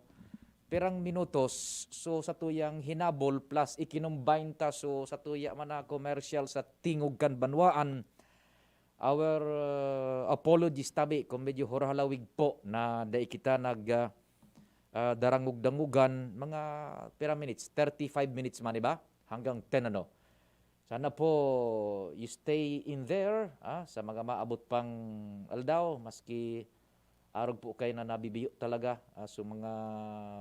pirang minutos. So, sa tuyang hinabol plus ikinumbine ta, so, sa tuya man na commercial sa tingog kan banwaan, our, uh, apologies tabi kung medyo huro halawig po na dai kita nag, uh, uh, darangog-dangogan, mga pira minutes, thirty-five minutes man, di ba? Hanggang ten, ano. Sana po you stay in there, ah, sa mga maabot pang aldaw, maski arog po kayo na nabibiyo talaga, ah, so mga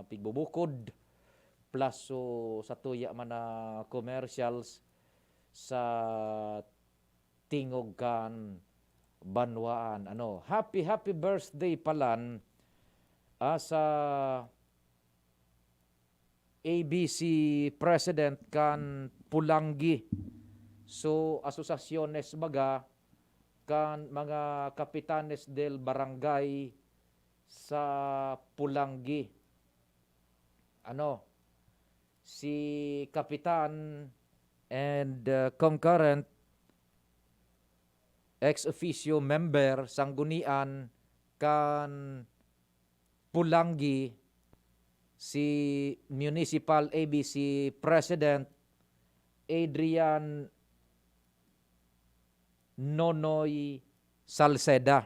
pigbubukod, plus so sa tuya man na commercials sa tingog kan banwaan. Ano, happy, happy birthday palan, ah, sa A B C President kan Pulanggi. So, asosasyones baga kan mga kapitanes del barangay sa Pulanggi. Ano, si Kapitan and, uh, concurrent ex officio member, sanggunian kan Pulanggi, si Municipal A B C President Adrian Nonoy Salceda.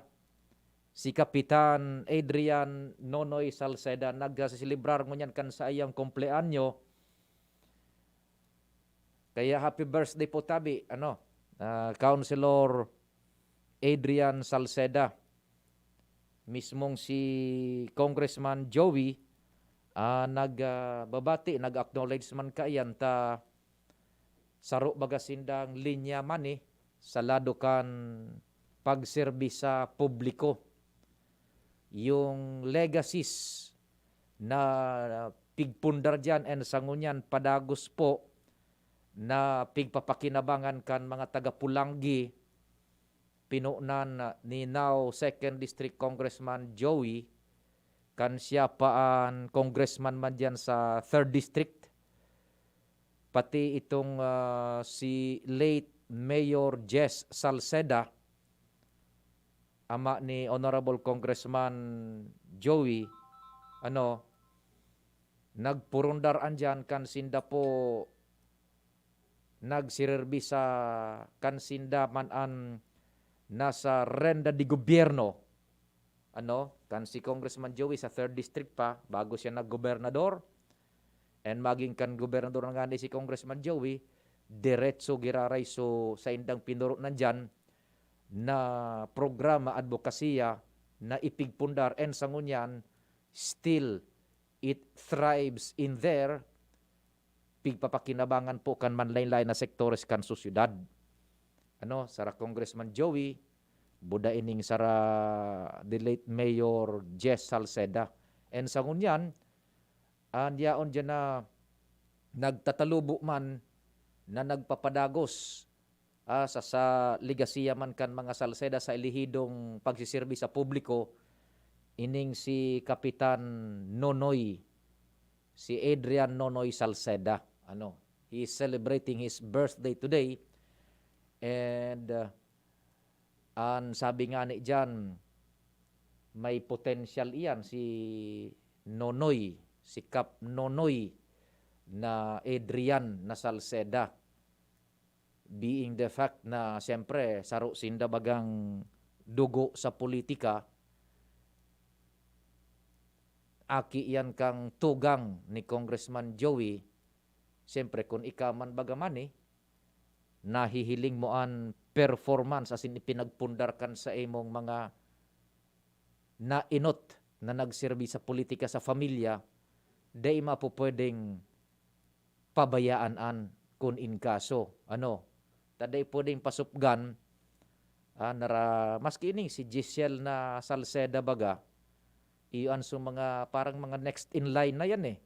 Si Kapitan Adrian Nonoy Salceda nagseselebrar ngunyan kan saiyang kumpleanyo. Kaya happy birthday po tabi, ano, ah, Councilor Adrian Salceda. Mismong si Congressman Joey, ah, nag, ah, babati, nag-acknowledge man kaiyan ta saro baga sindang linya man, eh, sa lado kan pagserbi sa publiko. Yung legacies na pigpundar diyan and sa ngunyan padagos po na pigpapakinabangan kan mga taga Pulanggi, pinunan ni now Second District Congressman Joey, kan siya pa an congressman man diyan sa Third District. pati itong, ah, si late Mayor Jess Salceda, ama ni Honorable Congressman Joey, ano, nagpurundar an diyan kan sinda po nagsirerbisa, kan sinda man an nasa renda de gobyerno. Ano, kan si Congressman Joey sa third District pa, bago siya naggobernador, and maging kan gobernador na ngani si Congressman Joey, diretso giraray so saindang pinuro nandiyan na programa, adbokasiya na ipigpundar, and sa ngunyan, still, it thrives in there, pigpapakinabangan po kan manlain-lain na sektores kan sosyedad. Ano, sara Congressman Joey, buda ining sara the late Mayor Jess Salceda. And sa ngunyan, an yaon diyan na nagtatalubo man na nagpapadagos, ah, sa, sa legasiya man kan mga Salceda sa elihidong pagsiserbi sa publiko, ining si Kapitan Nonoy, si Adrian Nonoy Salceda. Ano, he is celebrating his birthday today. And, ah, an sabi ngani diyan, may potensyal iyan si Nonoy, si Kap Nonoy na Adrian na Salceda. Being the fact na siyempre saro sinda bagang dugo sa politika, aki iyan kan tugang ni Congressman Joey, siyempre kun ika man baga man, eh, nahihiling mo an performance asin ipinagpundar kan sa imong mga naenot na nagserbi sa politika sa pamilya, dai mapupwedeng pabayaan an kun in kaso, ano, ta dai pwedeng pasupgan, ah, nara-, maski ining si Giselle na Salceda baga, iyo an so mga, parang mga next in line na yan, eh.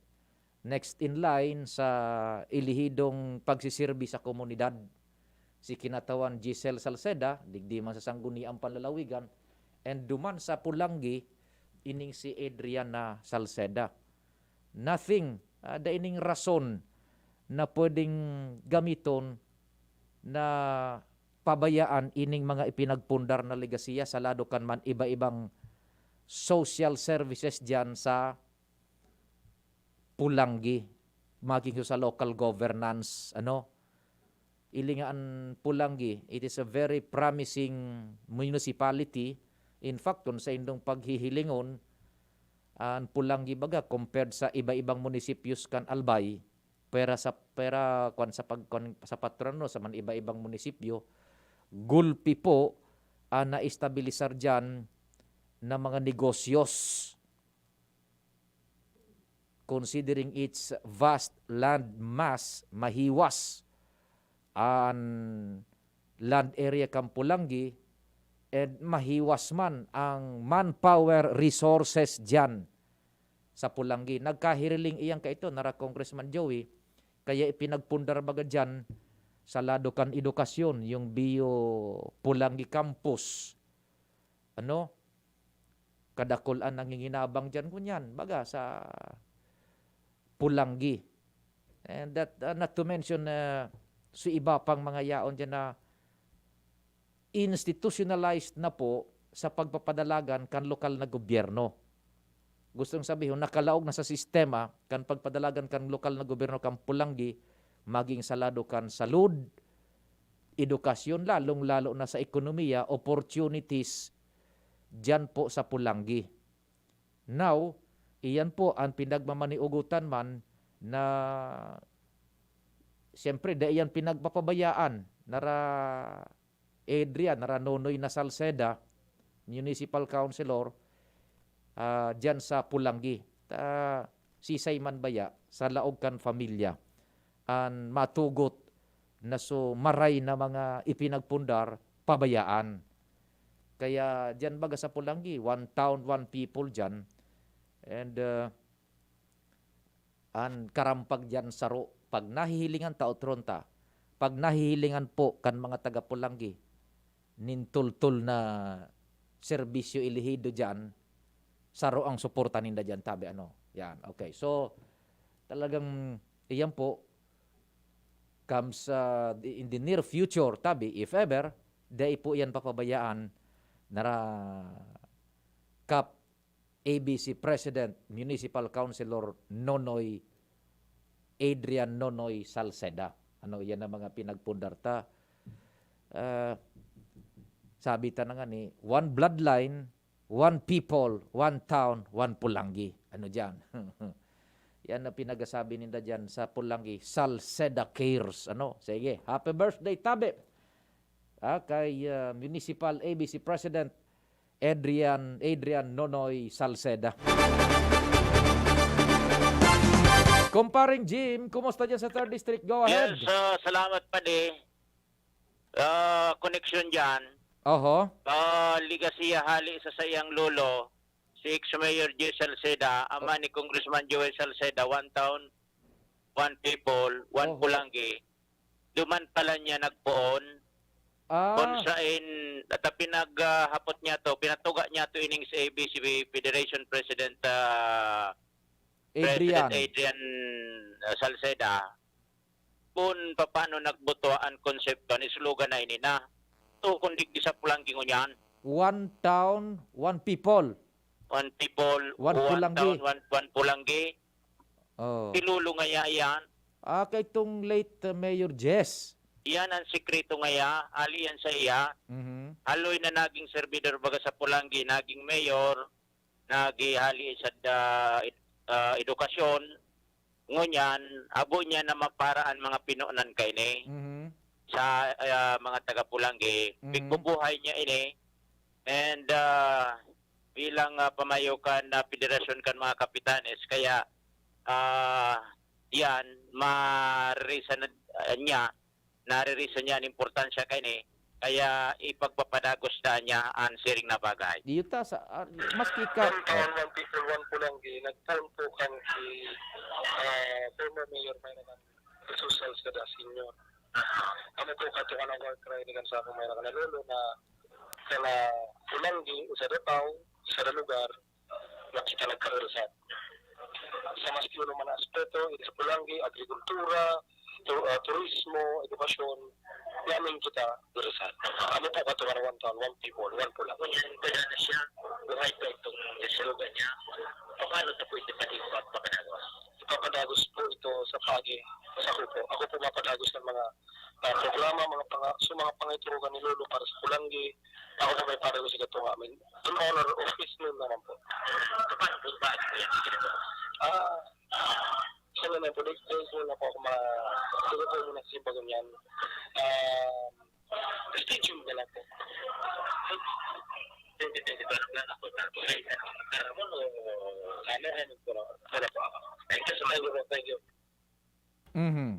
Next in line sa elihidong pagsiserbi sa komunidad. Si Kinatawan Giselle Salceda, digdi man sa Sangguniang Panlalawigan, and duman sa Polangui, ining si Adrian na Salceda. Nothing, ah, dai ning rason na pwedeng gamiton na pabayaan ining mga ipinagpundar na legasiya sa lado kan man iba-ibang social services diyan sa Polangui, magin sa local governance, ano. Ili nga an Polangui, it is a very promising municipality. In fact, kun saindong paghihilingon, an Polangui baga compared sa iba-ibang munisipios kan Albay, pwera sa, pwera, kwan, sa pag-, kwan, sa patrono sa man iba-ibang munisipyo, gulpi po an naestabilisar diyan na mga negosyo. Considering its vast land mass, mahiwas an land area kan Polangui, and mahiwas man ang manpower resources diyan sa Polangui. Nagkahiriling iyan kaito, nara Congressman Joey, kaya ipinagpundar baga diyan sa lado kan edukasyon, yung Bio Polangui Campus. Ano? Kadakul an nanginginabang diyan ngunyan, baga sa Polangui. And that, uh, not to mention, uh, sa iba pang mga yaon diyan na institutionalized na po sa pagpapadalagan kan lokal na gobyerno. Gustong sabihon, nakalaog na sa sistema kan pagpadalagan kan lokal na gobyerno kan Polangui, maging sa lado kan salud, edukasyon, lalong-lalo na sa ekonomiya, opportunities diyan po sa Polangui. Now, iyan po an pinagmamaniugutan man na, siyempre, dai iyan pinagpapabayaan, nara Adrian, nara Nonoy na Salceda, municipal councilor, ah, diyan sa Polangui. Ta, sisay man baya sa laog kan pamilya an matugot na so maray na mga ipinagpundar, pabayaan. Kaya diyan baga sa Polangui, one town, one people diyan. And, uh, an karampag diyan saro, pag nahihilingan ta, otron ta, pag nahihilingan po kan mga taga Polangui, nin tultol na serbisyo elehido diyan, saro ang suporta ninda diyan, tabi ano. Yan, okay. So, talagang, iyan po, comes, ah, in the near future, tabi, if ever, dai po yan papabayaan, nara Kap A B C President, Municipal Councilor Nonoy, Adrian Nonoy Salceda. Ano, yan ang mga pinagpundar ta. Ah, sabi ta na nga ni, one bloodline, one people, one town, one Polangui. Ano diyan? Yan ang pinagasabi ninda diyan sa Polangui, Salceda Cares. Ano? Sige, happy birthday, tabi! Ah, kay, ah, Municipal A B C President Adrian, Adrian Nonoy Salceda. Kumparing Jim, kumusta diyan sa Third District? Go ahead. Yes, ah, salamat, Padi. Ah, koneksyon diyan. Oho. Ah, legacy hali sa saiyang lolo, si ex-mayor Jay Salceda, ama ni Congressman Joel Salceda, one town, one people, one Oho. Polangui. Duman pala niya nagpoon. Ah. Kung sain, at ang pinag, ah, hapot niya to, pinatuga niya to ining si A B C Federation President, ah, President Adrian. Adrian, ah, Salceda. Kun papaano nagbuto an konsepto, an slogan na ini na, to, kun digdi sa Polangui ngunyan. One town, one people. One people, One one Polangui. Town, one, one Polangui. Oh. Si Lolo ngaya iyan. Ah, kay itong late, uh, Mayor Jess. Iyan ang sikreto ngaya, hali yan sa iya. Mhm. Haloy na naging servidor baga sa Polangui, naging mayor, nagihali sa da-, ed-, ah, edukasyon. Ngunyan, habo niya na mapara an mga pinonan kaini Mhm. sa, ah, mga taga Polangui. Mhm. Pigbubuhay niya ini. And, ah, bilang, ah, pamayo kan, ah, Federasyon kan mga Kapitanes, kaya, ah, yan, maririsan na, ah, niya, naririsan niya an importansya kaini, kaya ipagpapadagos na niya an siring na bagay. Iyo ta sa, ah, maski ka One town, one people, one Polangui, nagpoon po kan si, ah, former Mayor Myron Jesus Salceda Senior. Amo po kato kan war cry ni kan sakong Myron na lolo na kana Polangui, usa na tawo, usa na lugar, na kita nagkarelasar. Sa maski ano man na aspeto, iri sa Polangui, agrikultura, tu-, ah, turismo, edukasyon, yaon kita reresar. Amo po kato kan one town, one people, one Polangui. Ngunyan, pwede na siya, buhay pa itong slogan niya. Paano ta pwede pati ipagpapadagos? Ipapadagos po ito sa pagi, sa ako po. Ako po mapadagos ng mga, ah, programa, mga panga-, so mga pangiturugan ni Lolo para sa Polangui. Ako po may padagos sa gato nga amin. In honor of his name naman po. Paano po ba ito yung ginagawa? Ah, Sa ngayon po, dahil, dahil po na po ako ma-, siguro po muna sa iba ganyan. Ah, stay tuned na lang po. Twenty twenty-two na lang ako sa Karamon o Karamon, pero wala po ako. Thank you so much, bro. Thank you. Mhm.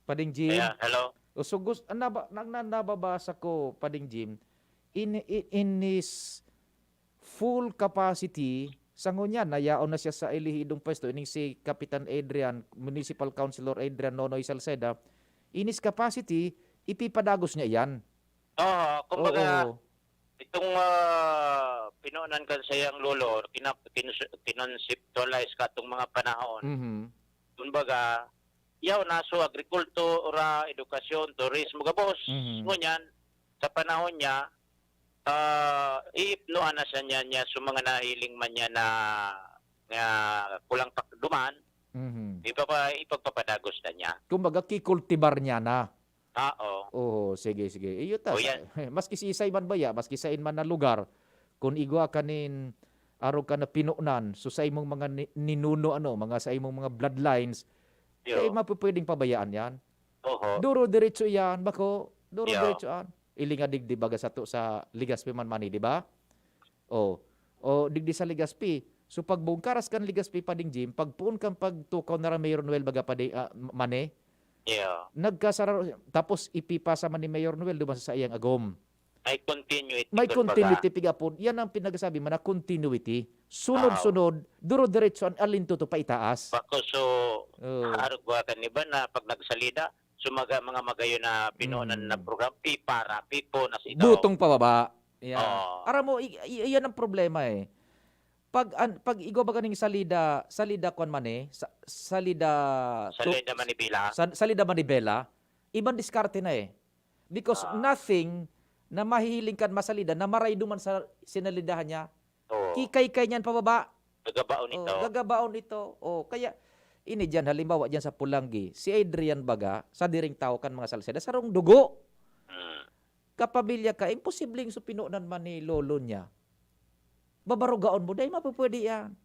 Pading Jim. Yeah, hello. O, so gus-, ang naba-, nang, nang nababasa ko, Pading Jim, in, in, in his full capacity, sa ngunyan, na yaon na siya sa elehidong pwesto, ining si Kapitan Adrian, Municipal Councilor Adrian Nonoy Salceda, in his capacity, ipipadagos niya iyan. Oo, kumbaga, Oo. itong, ah, pinonan kan sayang lolo, kina-, kinus-, kinonceptualize ka itong mga panahon. Mhm. Kumbaga, yaw na, so, agrikultura, edukasyon, turismo, gabos. Mhm. Ngunyan, sa panahon niya, ah, iipnoan na siya niya, niya, so, mga nahiling man niya na, na kulang pa duman, Mhm. ipapa-, ipagpapadagos na niya. Kumbaga, kikultibar niya na. Ah, oo. Oo, sige, sige. Iyo ta, O, sa, yan. maski siisay man baya, maski sain man na lugar, kun igwa ka nin arog ka na pinonan, so saimong mga ni-, ninuno, ano, mga saimong mga bloodlines, Yo. eh, mapupwedeng pabayaan yan. Oho. Duro diretso yan, bako, duro Yo. diretso yan. Ili nga digdi baga sato sa Legazpi man mani, di ba? Oh. O, digdi sa Legazpi. So, pagbungkaras kan Legazpi, Pading Jim, pagpoon kan pagtukaw na ra Mayor Noel baga, Padi-, ah, mani, Yeah. nagkasararo, tapos ipipasa man ni Mayor Noel duman sa saiyang agom. May continuity, May kumbaga. continuity, piga po. Yan ang pinagsabi man na continuity. Sunod-sunod, Ah. duro-diretso an alin to, to paitaas. Bako, so, Oh. arog ba kan iba na pag nagsalida, sumaga mga magayon na pinunan na Mm. program, pipara, pipo na sa itaw. Butong pababa. Yan. Oo. Aram mo, i-, i-, iyan ang problema eh. Pag an-, pag igwa baga ning salida, salida kwan man eh, sa-, salida tu-, Salida Manibela. sa-, salida manibela, ibang diskarte na eh. Because Ah. nothing na mahihiling kan masalida na maray duman sa sinalidahan niya. Oo. Kikaykay niyan pababa. Gagabaon Oh, ito. gagabaon ito. Oh, kaya ini diyan, halimbawa diyan sa Pulanggi, si Adrian baga, sa diring tawo kan mga Salceda, sarong dugo. Mm. Kapamilya ka, imposibleng supinonan man ni lolo niya. Babarugaon mo, dai mapupwede yan.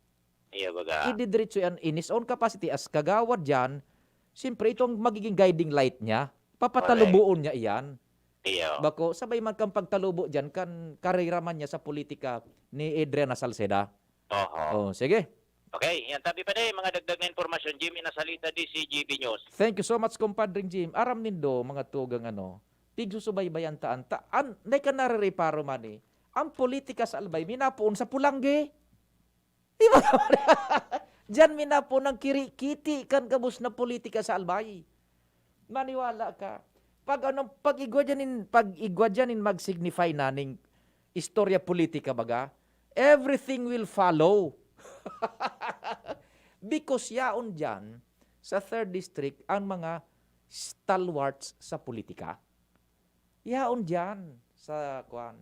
Iya baga. Ididiretso yan in his own capacity as kagawad dyan. Siyempre, ito ang magiging guiding light niya. Papatalubuon niya iyan. Iyo. Bako, sabay man kang pagtalubo dyan, kan karera man niya sa politika ni Adrian na Salceda. Oho. Oh, sige. Okay, yan. Tabi pa din, mga dagdag na impormasyon. Jimmy Nasalita, D C G B News. Thank you so much, Compadre Jim. Aram nindo, mga tugang ano, pigsusubaybayan ta an, ta, an, nay ka narereparo man eh, ang politika sa Albay, minapoon sa Pulanggi. Di ba? Diyan minapoon ang kirikiti kan gabos na politika sa Albay. Maniwala ka. Pag ano, pag igwa dyan in, pag igwa dyan in mag-signify na ning istorya politika baga, everything will follow. Because yaon dyan, sa third district, ang mga stalwarts sa politika. Yaon dyan sa, kwan,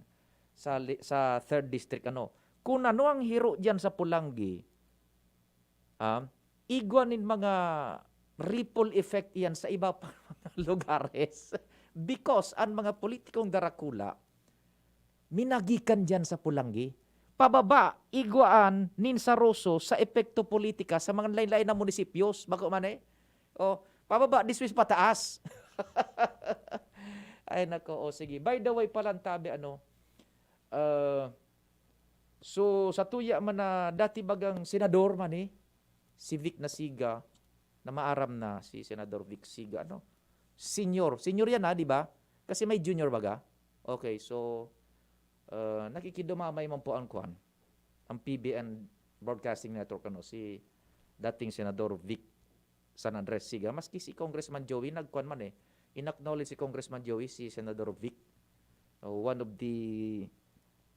sa, li-, sa third district, ano. Kung ano ang hiro dyan sa Pulanggi, ah, igwa nin mga ripple effect yan sa iba pang mga lugares. Because ang mga politikong darakula, minagikan dyan sa Pulanggi. Pababa, igwaan nin saroso sa epekto politika sa mga lain-lain na munisipyos. Bako man eh. O, pababa, diswis pataas. Ay, nako. O, sige. By the way, palantabi, ano, ah, so, sa tuya man na dati bagang senador man eh, si Vic Nasiga, na maaram na si Senador Vic Siga, ano? Senior. Senior yan, ha, di ba? Kasi may junior baga. Okay, so, ah, nakikidumamay man po ang kwan, ang P B N Broadcasting Network, ano, si dating Senador Vic San Andres Siga. Maski si Congressman Joey, nagkwan man eh. In-acknowledge si Congressman Joey, si Senador Vic. Oh, one of the,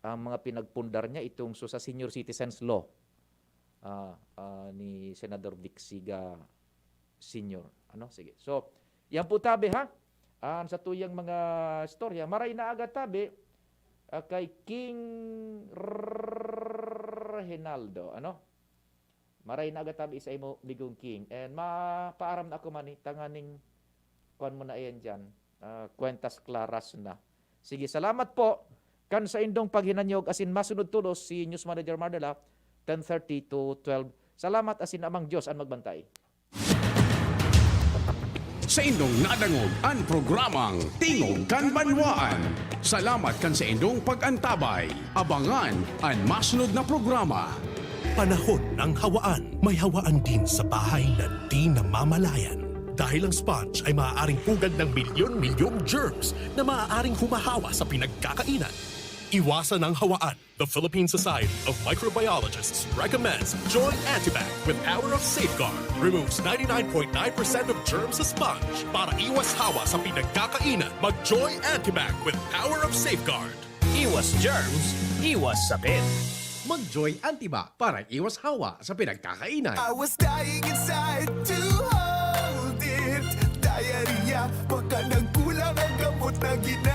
ang mga pinagpundar niya, itong so, sa senior citizens law, ah, ah, ni Senador Vic Siga Senior. Ano? Sige. So, yan po tabi ha. An sa tuyang mga istorya, maray na aga tabi, ah, kay King Reginaldo. Ano? Maray na aga tabi sa imo, Digong King. And mapaaram na ako man eh, tanganing kuwan mo na iyan dyan. Ah, kwentas klaras na. Sige, salamat po. Kan sa indong paghinanyog, asin masunod tulos si News Manager Mardela, ten thirty to twelve. Salamat, asin Amang Diyos an magbantay. Sa indong nadangog an programang Tingog kan Banwaan. Salamat kan sa indong pag-antabay. Abangan an masunod na programa. Panahon ng hawaan. May hawaan din sa bahay na di namamalayan. Dahil ang sponge ay maaaring pugad ng milyon-milyong germs na maaaring humahawa sa pinagkakainan. Iwasan ang hawaan. The Philippine Society of Microbiologists recommends Joy Antibac with Power of Safeguard. Removes ninety-nine point nine percent of germs sa sponge. Para iwas hawa sa pinagkakainan, mag Joy Antibac with Power of Safeguard. Iwas germs, iwas sakit. Mag-Joy Antibac para iwas hawa sa pinagkakainan. I was dying inside to hold it. Diarrhea, baka nagkulang ang gamot na gina-